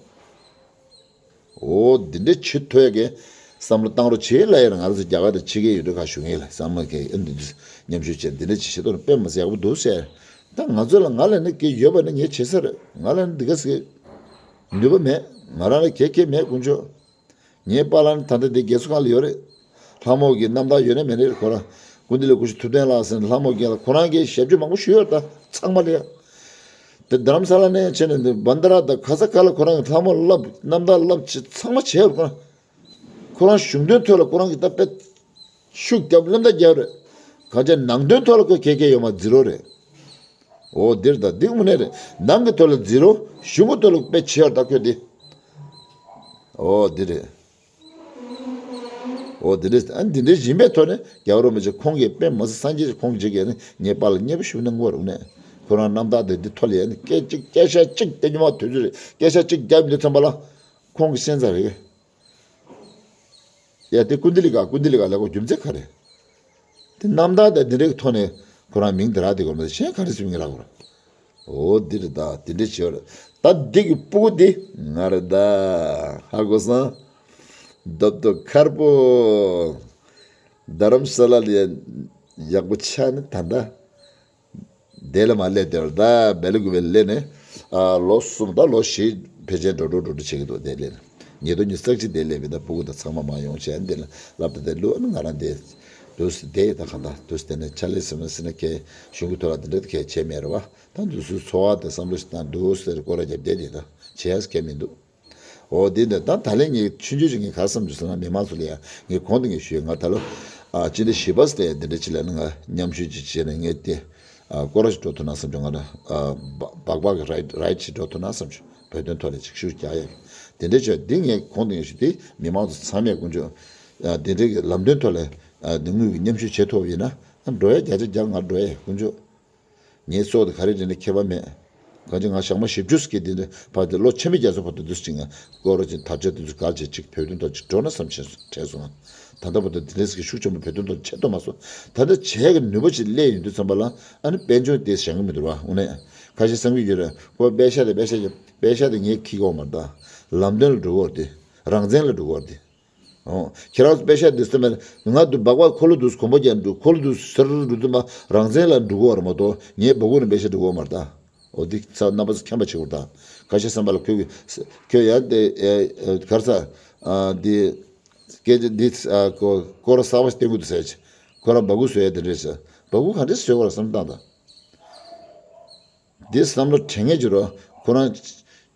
འོ་འདི་འདྲ་བྱེད་ཐུབ་ཡ་གི་བསམ་བློ་བཏང་རོགས་བྱེད་ལ་ཡར། ང་རང་ཚོ་རྒྱ་གར་དང་ཕྱི་རྒྱལ་ཡོད་དུས་ཁ་ཞུ་ངེས་ལ་བསམ་བློ་གི་ཨ་འདི་འདི་མཉམ་ཞུགས་བྱས་འདི་འདྲ་བྱེད་ཤེས་དོན་དཔེ་མི་སྲིད་ཡག་པོ་འདུག་ཟེར། ད་ང་ཚོ་ལ་ང་ལ་ནི་གི་ཡོད་པ་ནི་ངས་བྱེད་ས་རེད། ང་ལ་ནི་འདི་ག་ཟེ་ནུས་པ་མེད། ང་རང་ལ་གལ་གལ་མེད་དཀོན་མཆོག་ངའི་པཱ་ལགས་ནི་ད་ལྟ་འདི་རྒས་གསོ་ཁང་ལ་ཡོད་རེད། ལྷ་མོ་གི་རྣམ་ཐར་ཡོད་ན་མེད་ན་རེད། ཁོ་རང་ཀུན་བདེ་ལ་སྐུ་ཞབས་ཐུབ་བསྟན་ལགས་ཟེར་ནས་ལྷ་མོ་རྒན་ལགས་ཁོ་རང་གིས་ཞབས་ཕྱི་མང་པོ་ཞུས་ཡོད་རེད། ད་ཚང་མ་ལ་ཡ། དེ་རྡ་རམ་ས་ལ་ནས་བྱས་ནས་འདི་བན་དྷ་ར་དང་ག་ས་ག་ལ་ཁོ་རང་གི་ལྷ་མོ་བསླབ་རྣམ་ཐར་བསླབ་བྱེད་ཚང་མ་བྱས་ཡོད་རེད། ཁོ་རང་ཁོ་རང་གཞུང་དོན་ཐོག་ལ་ཁོ་རང་གི་ད་དཔེ་ཤུགས་རྒྱབ་སླེབས་ད་རྒྱབ་རེད། གང་ཅི་ནང་དོན་ཐོག་ལ་ཁོས་གལ་གལ་ཡོད་མ་རེད། ཛི་རོ་རེད། འོ་འདིར་ད་འདི་དངོས་གནས་རེད། ནང་གི་ཐོག་ལ་ཛི་རོ། གཞུང་གི་ཐོག་ལ་དཔེ་ཆེ་བར་ད་ཁོས་འདི། འོ་འདི་རེད། འོ་འདི་འདྲས་ཨ་འདི་འདྲས་ཡིན་པའི་ཐོག་ནས་རྒྱལ་བ་རིན་པོ་ཆེ་ཁོང་གིས་དཔེ་མ་སྲིད་སངས་རྒྱས་ཀྱི་ཁོང་གིས་ཀྱི་ནི་ངའི་པཱ་ལགས་མཉེས་པོ་ཞུ་ན་ངོ་རུང་ནས་ཁོ་རང་རྣམ་ཐར་དེ་འདི་ཐོག་ལ་ཡ་ནི་སྐད་ཅིག་སྐད་ཆ་གཅིག་བསྟན་རྒྱུ་མ་དུས་ཚོད་རེད། སྐད་ཆ་གཅིག་བརྒྱབ་འདི་ཚང་པ་ལ་ཁོང་གི་སེམས་ཚ་རེད། ཡ་དེ་ཀུན་ལྡི་ལི་ཀ་ཀུན་ལྡི་ལི་ཀ་ལ་གོ་རྒྱུ་མཚན་ག་རེད། དེ་རྣམ་ཐར་དང་འདི་འདྲའི་ཐོག་ནས་ཁོ་རང་མིང་དེ་རག་དེ་གོ་མ་གཞན་ག་རེ་ཟེར་མིང་རག་གོ་ར། འོ་འདི་རེད་ད། དེ་འདྲ་བྱས་རེད། ད་འདི་གི་སྤུ་གུ་འདི་ང་རེད་ད། ཧ་གོ་སོང་། རྡོབ་རྡོབ་མཁར་པོ། རྡ་རམ་ས་ལ་ལ་ཡག་པོ་ཆགས་ནི་ད་ལྟ། དེ་ལ་མ་སླེབས་དེ་བར་ད་སྦེལ་ཀོབ་ལ་སླེབས་ནས་ཨ་ལོ་གསུམ་ད་ལོ་བཞི་ཕལ་ཆེར་འགྲོ་འགྲོ་འགྲོ་འགྲོ་བྱེད་ཀྱི་འདུག་དེ་སླེབས་ནས་ཉིས་སྟོང་ཉི་ཤུ་རྩ་གཅིག་དེ་སླེབས་པའི་ད་སྤུ་གུ་ད་ཚང་མ་མ་ཡོང་བྱས་འདི་ལ་ལབ་ད་དེ་ལུས་ཨ་ནི་ང་རང་དེ་དུས་སུ་དེ་ད་གང་ད་དུས་སུ་དེ་ནས་ཆ་ལེ་སེམས་ལ་སེམས་ལ་ཁས་གཞུང་གི་ཐོག་ལ་དེ་འདྲ་ཁས་བྱས་མེད་རེད་བ། ད་དུས་སུ་འཚོ་བ་དེ་བསམ་བློ་ཞིག་བཏང་འདུག་ཟེར་སྐོར་ར་རྒྱབ་བསྡད་དེ་ད་བྱས་ཡ་ཁས་མི་འདུག་འོ་དེ་འདྲ་ད་ད་ལན་ངས་ཆུང་ཆུང་ཞིག་ངས་ག་རེ་བསམ་བྱུང་ཟེར་ན་མི་མང་ཚོ་ལ་ཡང་ངས་གོང་དུ་ངས་ཞུས་ང་ད་ལོ་ཨ་སྤྱི་ཟླ་བཞི་པ་ཙམ་ཡང་དེ་འདྲ་ཅིག་ལ་ནི་ང་མཉམ་ཞུགས་ཅིག་བྱས་ནས་ངས་དེ་ཨ་སྐོར་ར་ཞིག་འགྲོ་ཐུབ་ན་བསམ་བྱུང་། ང་ལ་ཨ་སྦག་སྦག་གི་རའིཌ་རའིཌ་ཅིག་འགྲོ་ཐུབ་ན་བསམ་བྱུང་། བོད་དོན་ཐོག་ལ་ཅིག་ཤུགས་རྒྱག་ཡ་དེ་འདྲ་བྱས་འདི་ངས་གོང་དུ་ངས་ཞུས་དེ་མི་མང་ཚོ་ཚང་མས་དཀོན་མཆོག་ཨ་དེ་འདྲའི་གི་ལམ་སྟོན་ཐོག་ལ་ཨ་དེ་དངུལ་གྱི་མཉམ་ཞུགས་བྱེད་ཐུབ་པ་ཡིན་ན་ཨ་འགྲོ་ཡ་བརྒྱ་ཆ་བརྒྱ་ང་འགྲོ་ཡ་དཀོན་མཆོག་ངའི་སྲོག་དེ་ག་རེ་རེད་ན་ཁྱད་པར་མེད། གང་ཅི་ང་ཞག་མ་བཞི་བཅུ་ཟིག་གི་དེ་འདྲ་བར་དུ་ལོ་ཆེན་མོ་རྒྱ་མཚོ་བར་དུ་འདུས་ཅིག་ང་སྐོར་ར་ཅིག་དར་ཆ་དེ་ཚོ་གར་བྱས་ཅིག་བོད་དོན་ཐོག་ཅིག་འགྲོ་ན་བསམ་བྱས་དྲན་སོང་ང་། ད་ལྟ་བར་དུ་དེ་འདྲ་ཟིག་གི་ཤུགས་ཆེན་པོ་བོད་དོན་ཐོག་བྱེད་ཐུབ་མ་སོང་། ད་ལྟ་བྱས་གི་ནུས་པ་ཅིག་སླེབས་ཡོང་དུས་ཙམ་པ་ལ་ཨ་ནི་དཔལ་འབྱོར་དེ་བཞེངས་གི་མི་འདུག་བ་དངོས་གནས། ཁ་ཤས་བསམ་གི་ཡོད་རེད་ཁོ་པེ་ཤ་དེ་པེ་ཤ་དེ་པེ་ཤ་དེ་ངས་ཁྱེར་གི་ཡོད་མ་རེད་ད། ལམ་སྟོན་ལ་འགྲོ་གི་ཡོད་རེད་དེ། རང་བཙན་ལ་འགྲོ་གི་ཡོད་རེད་དེ། ཨོ། ཁྱེད་རང་ཚོ་པེ་ཤ་འདི་སེམས་ལ་ང་དུ་སྦག་སྦག་འཁོར་ལོ་འདུག་གོམ་པ་རྒྱག་འདུག་འཁོར་ལོ་འདུག་ཟེར་འདུག་དུ་མ་རང་བཙན་ལ་འགྲོ་གི་ཡོད་རེད་མ་གཏོགས་ངའི་སྦག་སྦག་ནས་པེ་ཤ་འགྲོ་གི་ཡོད་མ་རེད་ད། ཨོ་འདི་ཚ་རྣམ་པ་ཚོ་མཁྱེན་པ་བྱེད་དགོས་ད། ཁ་ཤས་བསམ་པ་ལ་ཁོས་ཁོས་ཡང་དེ་གར་ས་འདི་སྐད་ཆ་འདི་སྐོར་ར་གསར་པ་ཞིག་བསྟན་དགོས་འདུག་ཟེར་ཅིག་ཁོ་རང་སྦག་སྦག་བཟོ་ཡ་དེ་འདྲས་ཟེར་སྦག་སྦག་ག་འདྲས་བཟོ་དགོས་ར་བསམ་བཏང་ད། འདི་བསམ་བློ་དྲན་མཁན་ཅིག་རོ། ཁོ་རང་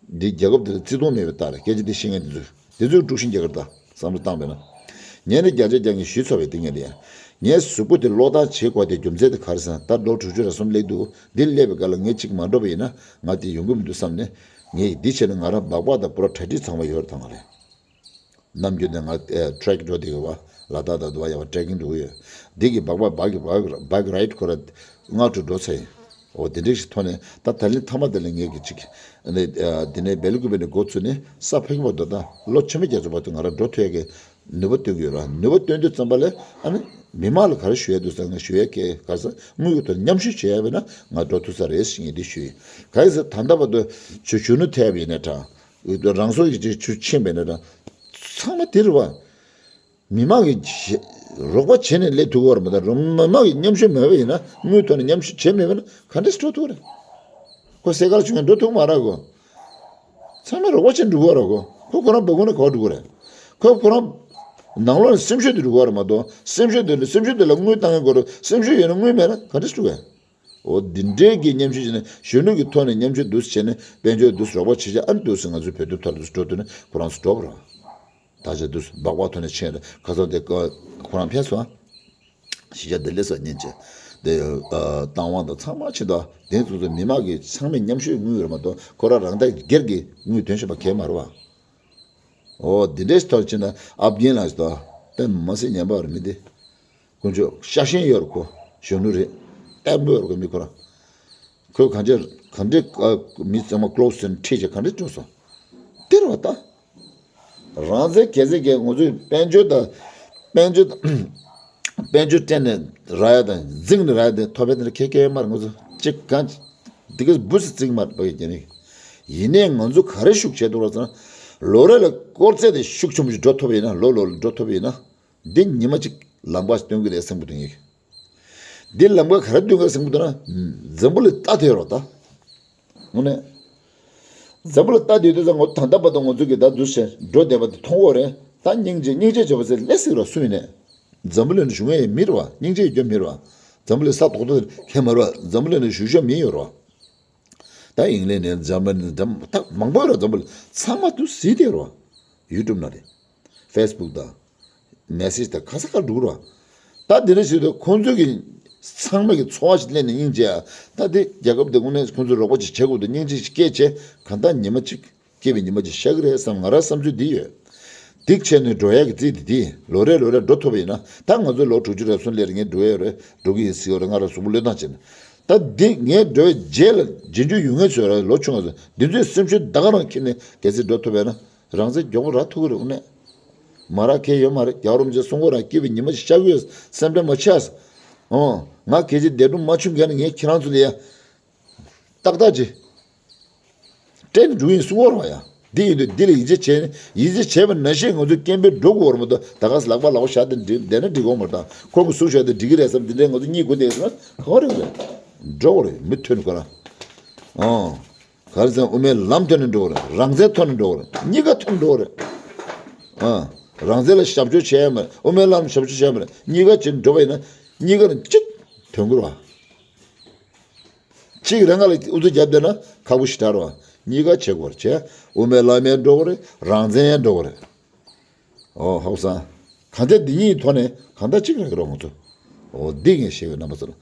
འདི་རྒྱལ་ཁབ་འདི་ལ་བརྩི་མཐོང་མེད་པའི་རྟགས་རེད། སྐད་ཆ་འདི་བཤད་མཁན་འདི་ཚོས་འདི་ཚོས་དཀྲུག་ཤིང་རྒྱག་གི་རེད་ད། བསམ་བློ་བཏང་བས་ན། ངས་ནི་བརྒྱ་ཆ་བརྒྱ་ངས་ཞུས་ཚར་བས་འདི་ངས་ལ་ཡ། ངས་གཟུགས་པོ་འདི་ཀློག་སྟངས་བྱེད་དགོས་དེ་རྒྱུ་མཚན་དེ་ག་རེ་ཟེར་ན་ད་ལོ་དྲུག་ཅུ་རེ་གསུམ་སླེབས་འདུག་འདི་སླེབས་པའི་སྐབས་ལ་ངས་གཅིག་མ་འགྲོ་བ་ཡིན་ན་ང་འདི་ཡོང་གི་མི་འདུག་བསམ་ནས་ངས་འདི་བྱས་ན་ང་རང་སྦག་སྦག་དང་པོ་ར་གྲ་སྒྲིག་ཚང་མ་ཡོད་རེད་ད་ང་ལ། ནམ་རྒྱུན་ནས་ང་ཨེ་ཊེག་འགྲོ་བསྡད་ཡོད་པ། ལ་དྭགས་དང་དུ་བ་ཡག་པ་ཊེ་ཀིང་འགྲོ་གི་ཡོད། འདི་གི་སྦག་སྦག་སྦག་གི་སྦག་སྦག་རའིཌ་ཁོ་ར་སྔ་དྲོ་འགྲོ་ཚར་ཡིན། འོ་དེ་འདྲ་ཞིག་ཐོག་ནས་ད་ད་ལན་མཐའ་མ་དེ་ལ་ངས་གི་ཅིག་ཨ་ནི་ཨ་དེ་ནས་སྦེལ་ཀུ་པེ་ནས་འགོ་ཚུགས་ནས་ས་ཕ་གི་བར་དུ་ད་ལོ་ཆེན་མོ་རྒྱ་མཚོ་བར་དུ་ང་རང་འགྲོ་ཐུབ་ཡ་གི་ནུས་པ་བཏོན་གི་ཡོད་ར། ནུས་པ་བཏོན་དུས་ཙམ་པ་ལ་ཨ་ནི་མི་མང་ལ་ག་རེ་ཞུ་ཡ་འདུག་ཟེར་ང་ཞུ་ཡ་གི་ག་ས་དངུལ་གི་ཐོག་མཉམ་ཞུགས་བྱེད་ཡ་བས་ན་ང་འགྲོ་ཐུབ་ས་རེད་ཞེས་ངས་འདི་ཞུས་ཡིན། ག་ཡིན་ཟེར་ད་ལྟ་བར་དུ་ཆུ་གཞོན་ནུ་ཐེབས་ཡིན་ནའི་འདྲ། རང་སོ་ཡི་ཅིག་ཆུ་ཕྱིན་པས་ན་འདྲ། ཚང་མ་དེ་རེད་བ། མི་མང་གི་རོགས་པ་བྱས་ནས་སླེབས་ཐུབ་ཀྱི་ཡོད་རེད་མ་གཏོགས་མི་མང་གི་མཉམ་ཞུགས་མེད་པ་ཡིན་ན་དངུལ་ཐོག་ནས་མཉམ་ཞུགས་བྱས་མེད་པ་ན་ག་འདྲས་འགྲོ་ཐུབ་རེད། ཁོ་སེ་གལ་བྱུང་ཡང་འགྲོ་ཐུབ་མ་རེད་གོ། ཚང་མས་རོགས་པ་བྱས་འགྲོ་གི་ཡོད་རེད་གོ། ཁོ་ཁོ་རང་སྦུག་ནས་ག་པར་འགྲོ་གི་རེད། ཁོ་ཁོ་རང་ནང་ལོགས་ནས་སེམས་ཤུགས་དེ་འགྲོ་གི་ཡོད་རེད་མ་གཏོགས་སེམས་ཤུགས་དེ་ལ་སེམས་ཤུགས་དེ་ལ་དངུལ་བཏང་ཡོད་དགོས་རེད། སེམས་ཤུགས་ཡོད་ན་དངུལ་མེད་ན་ག་འདྲས་འགྲོ་གི་རེད། འོ་འདི་འདྲའི་གི་མཉམ་ཞུགས་བྱས་ནས་གཞོན་ནུ་གི་ཐོག་ནས་མཉམ་ཞུགས་འདུག་བྱས་ནས་དཔལ་འབྱོར་འདུག་རོགས་པ་བྱེད་ཆ་ཨ་ནི་འདུག་ང་ཚོའི་བོད་དོན་ཐོག་ལ་འདུག་འགྲོ་ཐུབ་ན་ཁོ་རང་ཚོ་འགྲོ་བ་རེད། ད་ཆ་འདུག་སྦག་སྦག་ཐོག་ནས་ཕྱིན་རེད་ཁ་སང་དེ་ཁོ་རང་ཕེབས་སོང་། གཞིས་ཆགས་བདེ་ལེགས་སོགས་ཉིན་བྱས་དེ་བཏང་དབང་དང་ཚང་མ་ཕྱིན་ད་དེ་ཚོ་ཚོ་མི་མང་གི་ཚང་མས་མཉམ་ཞུགས་དངུལ་རེད་མ་གཏོགས་ཁོ་རང་རང་ཐག་སྒེར་གྱི་དངུལ་ཐོན་བཞིན་པ་གས་མ་རེད་བ། འོ་འདི་འདྲའི་ཐོག་ཕྱིན་ན་ཨབ་རྒན་ལགས་ཤིག་དང་དཔེ་མ་སྲིད་ཉན་པ་རེད་མི་འདི། དཀོན་མཆོག་ཤ་ཞེན་ཡོད་རེད་ཁོ། གཞོན་ནུ་རེད། ལྟད་མོ་ཡོད་རེད་ཁོ་མི་ཁོ་རང་། ཁོས་གང་ཅི་གང་འདྲའི་ཨ་མི་ཚང་མ་ཀློག་ཟིན་ཁྲིད་བྱས་གང་འདྲའི་བྱུང་སོང་། དེ་རེད་བ་ད། རང་བཙན་གལ་སྲིད་ཀྱི་ང་ཚོས་དཔལ་འབྱོར་དང་། དཔལ་འབྱོར་དང་། དཔལ་འབྱོར་སྤྲད་ནས་རག་ཡ་དང་འཛིང་ནས་རག་ཡ་དེ་ཐོབ་པའི་དེ་འདྲ་ཁེ་ཁེ་མར་ང་ཚོ་གཅིག་གང་འདི་ག་འབུ་སི་འཛིང་མར་བ་ཡི་རྒྱ་ནི། ཡིན་ནའི་ང་ཚོ་ག་རེ་ཤུགས་བྱས་འདུག་ལ་ཚང་། ལོ་རེ་ལ་སྐོར་ཚད་དེ་ཤུགས་ཆེན་པོ་ཞིག་འགྲོ་ཐུབ་པ་ཡིན་ན། ལོ་ལོ་ལ་འགྲོ་ཐུབ་པ་ཡིན་ན། འདི་ཉི་མ་གཅིག་ལམ་ཁ་ཞིག་སྟོན་གྱི་རེད་བསམ་གྱི་འདུག་ངས། འདི་ལམ་ཁ་ག་རེ་སྟོན་གྱི་རེད་བསམ་གྱི་འདུག་ན། འཛམ་བུ་གླིང་ལྟ་དེ་རོ་ད། དངོས་གནས། འཛམ་བུ་གླིང་ལྟ་དེ་དུས་ད་ངོ་ད་ལྟ་བར་དུ་ང་ཚོ་གི་ད་འདུ་བྱེད་འགྲོ་བསྡད་པ་དེ་མཐོང་གི་རེད། ད་སྙིང་རྗེ་སྙིང་རྗེ་བྱེད་པ་ཟེར་ལས་སྲིད་རོ་སུ་ཡིན་ནས། འཛམ་བུ་གླིང་ནས་བཞུགས་མཁན་ཡང་མི་རེད་བ། སྙིང་རྗེ་ཡོད་རྒྱུ་མི་རེད་བ། འཛམ་བུ་གླིང་ས་རྡོག་རྡོག་ཁྱེད་མ་རེད་བ། འཛམ་བུ་གླིང་ནས་བཞུགས་ཤོག་མི་ཡོད་རེད་བ། ད་ཨིང་ལན་ནས་འཛམ་བུ་གླིང་ནས་འཛམ་ད་མང་པོ་ཡོད་རེད། འཛམ་བུ་གླིང་ཚང་མ་དུ་གཟིགས་བསྡད་རེད་བ། ཡུ་ཊུབ་ནང་རེད། ཕེ་སི་བུག་དང་། མེ་སེ་ཇི་དང་ག་ས་ག་འགྲོ་གི་རེད་བ། ད་འདི་འདྲ་བྱེད་དུས་ཁོང་ཚོས་ཀྱི་ཚང་མས་ཀྱི་འཚོ་བ་ཞིག་གླེང་ནས་སྙིང་རྗེ་ཨ། ད་འདི་རྒྱལ་ཁབ་འདི་དངོས་གནས་ཁོང་ཚོས་རོགས་པ་ཅིག་བྱེད་དགོས་འདུག་སྙིང་རྗེ་ཞིག་སྐྱེས་བྱས་གང་ལྟར་ཉི་མ་གཅིག་སྐྱེས་པའི་ཉི་མ་གཅིག་ཤར་གི་རེད་བསམ་ང་རང་བསམ་ཚུལ་འདི་ཡོད། འདི་བྱས་ནས་འགྲོ་ཡག་གི་རྩིས་འདི་འདི་ལོ་རེ་ལོ་རེ་འགྲོ་ཐུབ་པ་ཡིན་ན། ད་ང་ཚོ་ལོ་དྲུག་ཅུ་རེ་གསུམ་སླེབས་རེད། ངས་འགྲོ་ཡས་རེད། འགྲོ་གི་ཡིན་ཟེར་བ་རེད། ང་རང་གཟུགས་པོ་བློས་བཏང་བྱས་ནས། ད་འདི་ངས་འགྲོ་བའི་རྗེས་ལ་རྗེས་འཇུག་ཡོད་མཁན་ཚོས་ར་ལོ་ཆུང་བ་ཚོ་འདི་ཚོས་སེམས་ཤུགས་ད་ག་རང་འཁྱེར་ནས་གལ་སྲིད་འགྲོ་ཐུབ་པ་ཡིན་ན། རང་བཙན་མགྱོགས་པོ་རག་ཐུབ་ཀྱི་རེད། དངོས་གནས་མ་རག་མཁན་ཡོད་མ་རེད། རྒྱལ་བ་རིན་པོ་ཆེ་གསུང་གི་རེད། སྐྱིད་པའི་ཉི་མ་ཞིག་ཤར་གི་ཡོད། སེམས་ཁྲལ་མ་བྱེད་ཨ། ཨོ། ང་གལ་སྲིད་འདས་གྲོངས་མ་བྱུང་གི་ན་ངས་ཁྱེད་རང་ཚོ་ལ་ཡ་ཏག་ཏག་ཅིག་སྤྲད་ནས་འགྲོ་གི་ཡིན་གསུང་གི་རེད་བ་ཡ། འདི་ཡིན་དུས་འདི་ལ་ཡིད་ཆེས་བྱས་ནས་ཡིད་ཆེས་བྱས་པ་ནང་བཞིན་ང་ཚོ་སྐད་འབོད་འགྲོ་དགོས་རེད་མ་གཏོགས། ད་ག་ལག་པ་ལག་པ་བཞག་སྟེ་འདི་བསྡད་ན་འགྲིག་གི་ཡོད་མ་རེད། ད་ཁོང་གིས་ཟུར་བཞག་སྟེ་འགྲིག་གི་རེད་བསམ་འདི་འདྲའི་ང་ཚོ་གཉིད་ཁུག་བསྡད་ཡོད་ན་ག་བ་རེད་རེད། འགྲོ་དགོས་རེད། མུ་མཐུད་ནས་ཁོ་རང་། ཨོ། ག་རེ་ཟེར། དབུ་མའི་ལམ་ཐོག་ནས་འགྲོ་གི་རེད། རང་བཙན་ཐོག་ནས་འགྲོ་གི་རེད། གཉིས་ཀ་ཐོག་ནས་འགྲོ་གི་རེད། ཨ། རང་བཙན་ལ་ཞབས་ཞུ་བྱས་ཡ་མ་རེད། དབུ་མའི་ལམ་ཞབས་ཞུ་བྱས་ཡ་མ་རེད། གཉིས་ཀ་བྱས་འགྲོ་བ་ཡིན་ན་གཉིས་ཀ་ནས་གཅིག་ཐོན་གི་རེད་བ། གཅིག་རང་ང་ལ་ཨུ་ཚུགས་བརྒྱབ་བསྡད་ན་ཁག་པོ་ཞེ་དྲག་རེད་བ། གཉིས་ཀ་བྱེད་དགོས་རེད། བྱས། དབུ་མའི་ལམ་ཡང་འགྲོ་གི་རེད། རང་བཙན་ཡང་འགྲོ་གི་རེད། ཨོ་ཧོ་སང་། གང་ལྟར་འདི་གཉིས་ཐོག་ནས་གང་ལྟར་གཅིག་རག་གི་རེད་ང་ཚོ། ཨོ་འདི་ངས་ཤེས་ཡོད་རྣམ་པ་ཚོ་ལ།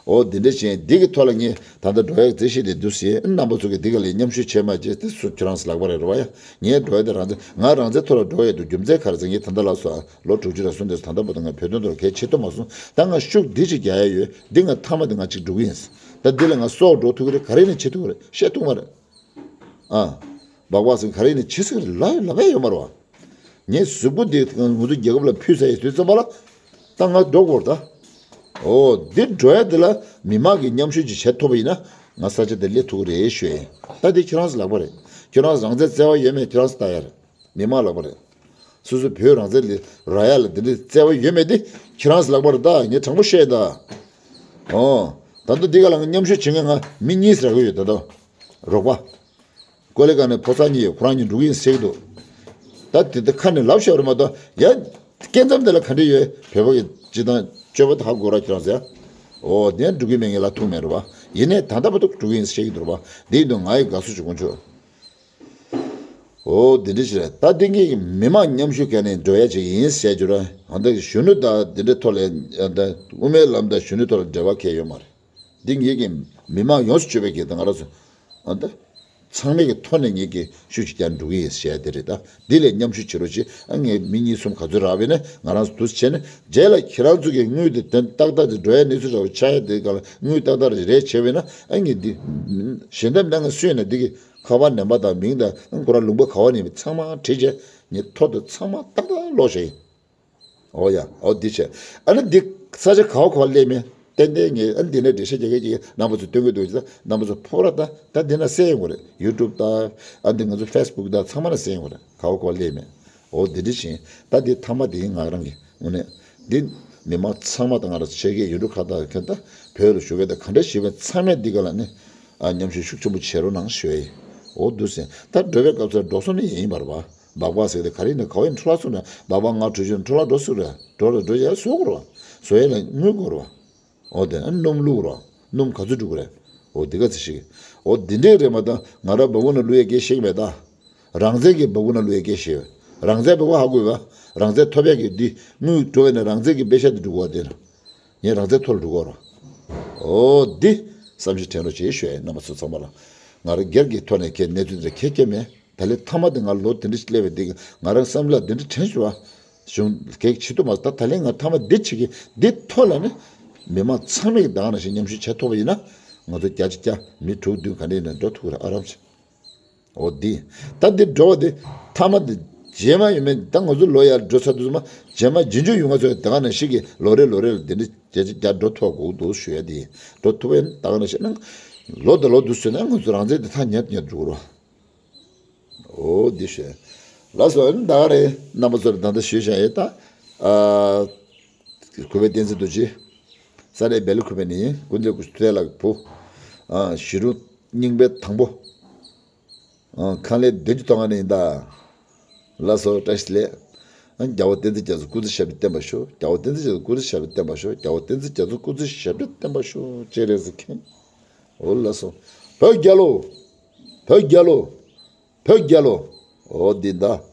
ཨོ་འདི་འདྲ་བྱས་འདི་གི་ཐོག་ལ་ངས་ད་ལྟ་འགྲོ་ཡག་རྩིས་བཤད་དེ་འདུག་ཟེར། རྣམ་པ་ཚོ་གིས་འདི་ག་ལ་མཉམ་ཞུགས་བྱས་མ་བྱས་དེ་སུ་ཁྱོད་རང་ཚོ་ལག་པ་རེད་རེད་བ་ཡ། ངས་འགྲོ་ཡག་དེ་རང་བཙན། ང་རང་བཙན་ཐོག་ལ་འགྲོ་ཡག་འདུག་རྒྱུ་མཚན་ག་རེ་ཟེར། ངས་ད་ལྟ་ལབ་སོང་ཨ། ལོ་དྲུག་ཅུ་རེ་གསུམ་དེ་ད་ལྟ་བར་དུ་ང་བོད་དོན་ཐོག་ལ་གལ་ཆེ་ཏོག་མ་སོང་། ད་ང་ཤུགས་འདི་ཅིག་རྒྱག་ཡག་ཡོད། འདི་ང་མཐའ་མ་དེ་ང་ཅིག་འགྲོ་གི་ཡིན། ད་འདི་ལ་ང་སྲོག་འགྲོ་ཐུབ་ཀྱི་རེད། ག་རེ་ནས་བྱེད་ཐུབ་ཀྱི་རེད། བཤད་ཐུབ་མ་རེད། ཨ། སྦག་སྦག་ཟེར་ག་རེ་ནས་བྱེད་ཟེར་ལབ་ལབ་ཡ་ཡོད་མ་རེད་བ། ངའི་གཟུགས་པོ་འདི་ང་ཚོ་རྒྱལ་ཁབ་ལ་ཕུལ་ཚར་ཡི་དུས་ཙམ་པ་ལ། ད་ང་འགྲོ་དགོས་རེད་ད། ཨོ་འདི་འགྲོ་ཡ་འདི་ལ་མི་མང་གིས་མཉམ་ཞུགས་ཅིག་བྱེད་ཐུབ་པ་ཡིན་ན་ང་ས་ཆ་དེ་སླེབས་ཐུབ་ཀྱི་རེད་ཞུ་ཡ་ཡིན། ད་འདི་ཁྱེད་རང་ཚོ་ལག་པ་རེད། ཁྱེད་རང་ཚོ་རང་བཙན་བརྩེ་བ་ཡོད་མེད་ཁྱེད་རང་ཚོ་ལྟ་ཡ་རེད། མི་མང་ལག་པ་རེད། སོ་སོ་བོད་རང་བཙན་ལ་རག་ཡ་ལ་འདི་འདྲའི་བརྩེ་བ་ཡོད་མེད་དེ་ཁྱེད་རང་ཚོ་ལག་པ་རེད་ད། ངས་དྲང་པོ་བཤད་ད། ཨོ། ད་ལྟ་འདི་ག་ལ་ང་མཉམ་ཞུགས་བྱེད་མཁན་ང་མི་གཉིས་རག་གི་ཡོད་ད་ལྟ། རོགས་པ། ཀོ་ལི་གྷལ་ནས་ཕོ་གསར་གཉིས་ཡོད། ཁོ་རང་གཉིས་འགྲོ་གི་ཡིན་ཟེར་གྱི་འདུག་ད་དེ་ད་ཁ་ནས་ལབ་ཤོར་རེད་མ་གཏོགས་ཡ། སྐྱེ་མཚམས་དེ་ལ་ག་འདྲ་ཡོད། བོད་པ་གི་སྤྱི་བཏང་སྤྱོད་པ་དེ་ཧ་གོ་ར་ཁྱེད་རང་ཟེར། ཨོ་དེ་འགྲོ་གི་མེད་ངས་ལབ་ཐུབ་མེད་རེད་བ། ཡིན་ནའི་ད་ལྟ་བར་དུ་འགྲོ་གི་ཡིན་ཟེར་གྱི་འདུག་རེད་བ། འདི་ཡིན་དུས་ང་ཡི་དགའ་བསུ་ཞུ་དགོངས་ཆོག་ཨོ་འདི་འདྲ་ཞིག་རེད། ད་འདི་ངེད་ཀྱི་མི་མང་མཉམ་ཞུགས་ག་ནས་འགྲོ་ཡ་ཅིག་ཡིན་ཟེར་རྒྱུ་ར། ཨ་ད་གཞོན་ནུ་དང་འདི་འདྲའི་ཐོག་ལ་ཨ་ད་དབུ་མའི་ལམ་དང་གཞོན་ནུ་ཐོག་ལ་འབྲེལ་བ་གང་ཡང་ཡོད་མ་རེད། འདི་ངེད་ཀྱི་མི་མང་ཡོངས་སུ་གཅོད་པའི་གི་ད་ང་རང་ཚོ་ཨ་ད་ཚང་མའི་གི་ཐོག་ནས་ངེད་ཀྱི་ཤུགས་ཅིག་རྒྱག་འགྲོ་གི་ཡིན་ཟེར་ཡ་དེ་རེད། ད་འདི་ལས་མཉམ་ཞུགས་བྱེད་རོགས་བྱེད། ཨ་ངས་མི་གཉིས་གསུམ་ག་ཚོད་རག་པས་ནས་ང་རང་ཚོ་འདུ་བྱས་ནས་རྗེས་ལ་ཁྱེད་རང་ཚོ་གི་དངུལ་དེ་དོན་ཏག་ཏག་དེ་འགྲོ་ཡ་གནས་ཚུལ་འདྲ་བོ་ཆགས་ཡ་དེ་ག་ལ་དངུལ་ཏག་ཏག་རེ་རེ་བྱས་པས་ན་ཨ་ངས་འདི་གཞན་དག་མི་ང་སུས་ན་འདི་གི་ཁ་པར་ནམ་བར་དང་མིང་དང་ཁོ་རང་ལུང་པ་ག་བ་ནས་མི་ཚང་མ་བྲིས་བྱས་ངས་ཐོ་དེ་ཚང་མ་ཏག་ཏག་ཀློག་བྱས་ཡིན། ཨོ་ཡ་ཨོ་འདི་བྱས། ཨ་ནི་འདི་ས་ཆ་ག་བ་ག་བ་སླེབས་མེད་ཏན་ཏན་ངས་ཨ་ནི་འདི་ནས་འགྲེལ་བཤད་རྒྱག་གི་ཅིག་རྣམ་པ་ཚོ་སྟོན་གི་འདུག་ཅེས་རྣམ་པ་ཚོ་ཕོག་ར། ད་ད་འདི་ན་གསལ་ཡོང་གི་རེད། ཡུ་ཊུབ་དང་ཨ་འདི་ང་ཚོ་ཕེ་སི་བུག་དང་ཚང་མ་ན་གསལ་ཡོང་གི་རེད། ག་བ་ག་བ་སླེབས་མེད། ཨོ་འདི་འདྲ་བྱས། ད་འདི་མཐའ་མ་འདི་ཡིན་ང་རང་གི་དངོས་གནས། འདི་མི་མང་ཚང་མ་དང་ང་རང་ཆེད་མཁས་ཡུལ་གྲུ་ཁག་དང་ཁྱོད་ད་བོད་ལ་བཞུགས་མཁན་དང་ག་འདྲ་ཞིག་བས་ཚང་མས་འདི་ག་ལ་ནི་ཨ་མཉམ་ཞུགས་ཤུགས་ཆེན་པོ་བྱེད་རོགས་གནང་ཞུ་ཡ་ཡིན། འོ་འདུག་ཟེར། ད་འགྲོ་བའི་སྐབས་སུ་འགྲོ་སོང་ནི་ཡིན་པར་བ། སྦག་སྦག་ཟེར་ཏེ་ག་རེ་ནས་ག་བའི་འཕྲོ་བརླག་སོང་ན་སྦག་སྦག་ལྔ་དྲུག་ཅུ་འཕྲོ་བརླག་འགྲོ་སྲིད་རེད། འགྲོ་རེད་འགྲོ་ཡ་བཟོ་དགོས་རེད་བ། བཟོ་ཡ་ལ་དངུལ་དགོས་རེད་བ། འོ་དེ་ཨ་སྣུམ་བླུགས་རོགས། སྣུམ་ག་ཚོད་འགྲོ་གི་རེད། འོ་དེ་ག་ཚོད་ཞིག་འོ་དེ་འདྲས་རེད་མ་གཏོགས་ང་རང་སྦ་ཁུག་ནང་བླུག་ཡས་སྐད་ཤེས་ཀྱི་མེད་ད། རང་བཙན་གྱི་སྦ་ཁུག་ནང་བླུག་ཡས་སྐད་ཤེས་ཡོད། རང་བཙན་སྦ་ཁུག་ཧ་གོ་ཡོད་པ། རང་བཙན་ཐོབ་ཡས་ཀྱི་འདི་དངུལ་འགྲོ་བས་ན་རང་བཙན་གྱི་པེ་ཤ་དེ་འགྲོ་གི་བ་དེ་ན། ངས་རང་བཙན་ཐོབ་ལ་འགྲོ་གི་རོགས། འོ་འདི་བསམ་ཤེས་དྲན་རོགས་བྱེད་ཞུ་ཡས་རྣམ་པ་ཚོ་ཚང་མ་ལ། ང་རང་སྒེར་གྱི་ཐོག་ནས་ཁྱེད་གནས་ཚུལ་འདི་ཁྱེད་སྐྱེ་མེད། ད་ལན་མཐའ་མ་དེ་ང་ལོ་དེ་འདྲ་ཞིག་སླེབས་པའི་དེ་ང་རང་བསམ་བློ་དེ་འདྲ་དྲན་བྱུང་བ། གཞུང་གེགས་བྱེད་ཐུབ་མ་སོང་། ད་ད་ལན་ང་མཐའ་མ་འདི་བྱེད་ཀྱི་འདི་ཐོག་ལ་ནི་མི་མང་ཚང་མས་ཀྱི་ད་ག་ནང་བཞིན་མཉམ་ཞུགས་བྱེད་ཐུབ་པ་ཡིན་ན་ང་ཚོ་བརྒྱ་ཆ་བརྒྱ་མི་དྲུག་བདུན་ག་འདྲ་ཡིན་ན་འགྲོ་ཐུབ་ཀྱི་རེད། ཨ་རམ་བྱེད། འོ་འདི། ད་འདི་འགྲོ་བ་འདི་མཐའ་མ་འདི་རྗེས་མ་ཡོད་མེད་ད་ང་ཚོ་ལོ་ཡར་འགྲོ་ཚར་དུས་མ་རྗེས་མ་རྗེས་འཇུག་ཡོང་ང་ཚོ་ད་ག་ནང་བཞིན་གྱི་ལོ་རེ་ལོ་རེ་ལ་འདི་འདྲ་བརྒྱ་ཆ་བརྒྱ་འགྲོ་ཐུབ་དགོས་འདུག་ཞུ་ཡ་འདི་འགྲོ་ཐུབ་པ་ཡིན་ད་ག་ནང་བཞིན་ན་ལོ་དང་ལོ་འདུག་ཟེར་ན་ང་ཚོ་རང་བཙན་འདི་ཐག་ཉེ་ཉེ་འགྲོ་གི་རེད། འོ་འདི་ཞེས། ལགས་སོ། ཨ་ནི་ད་ག་རེད། རྣམ་པ་ཚོར་ད་ལྟ་ཞུས་བཞག་ཡོད་ད། ཨ། གུས་པའི་བསྟན་འཛིན་རྡོ་རྗེ། ས་རའི་སྦེལ་ཀོབ་ནས་ཡིན། སྐུ་མདུན་སྐུ་ཞབས་ཐུབ་བསྟན་ལགས་ཀྱི་བུ། ཨ། ཞི་རུ་རྙིང་པའི་དང་པོ། ཨ། ཁང་ལས་བདུན་ཅུ་ཐོག་ལྔ་ནས་ཡིན་ད། ལགས་སོ། བཀྲ་ཤིས་བདེ་ལེགས། ཨ། རྒྱལ་བ་བསྟན་འཛིན་རྒྱ་མཚོ་སྐུ་ཚེ་ཞབས་པད་བརྟན་པར་ཤོག་རྒྱལ་བ་བསྟན་འཛིན་རྒྱ་མཚོ་སྐུ་ཚེ་ཞབས་པད་བརྟན་པར་ཤོག་རྒྱལ་བ་བསྟན་འཛིན་རྒྱ་མཚོ་སྐུ་ཚེ་ཞབས་པད་བརྟན་པར་ཤོག་ཅེས་རེད་ཟེར་མཁན། འོ་ལགས་སོ། བོད་རྒྱལ་ལོ། བོད་རྒྱལ་ལོ། བོད་རྒྱལ་ལོ། འོ་འདི་ད།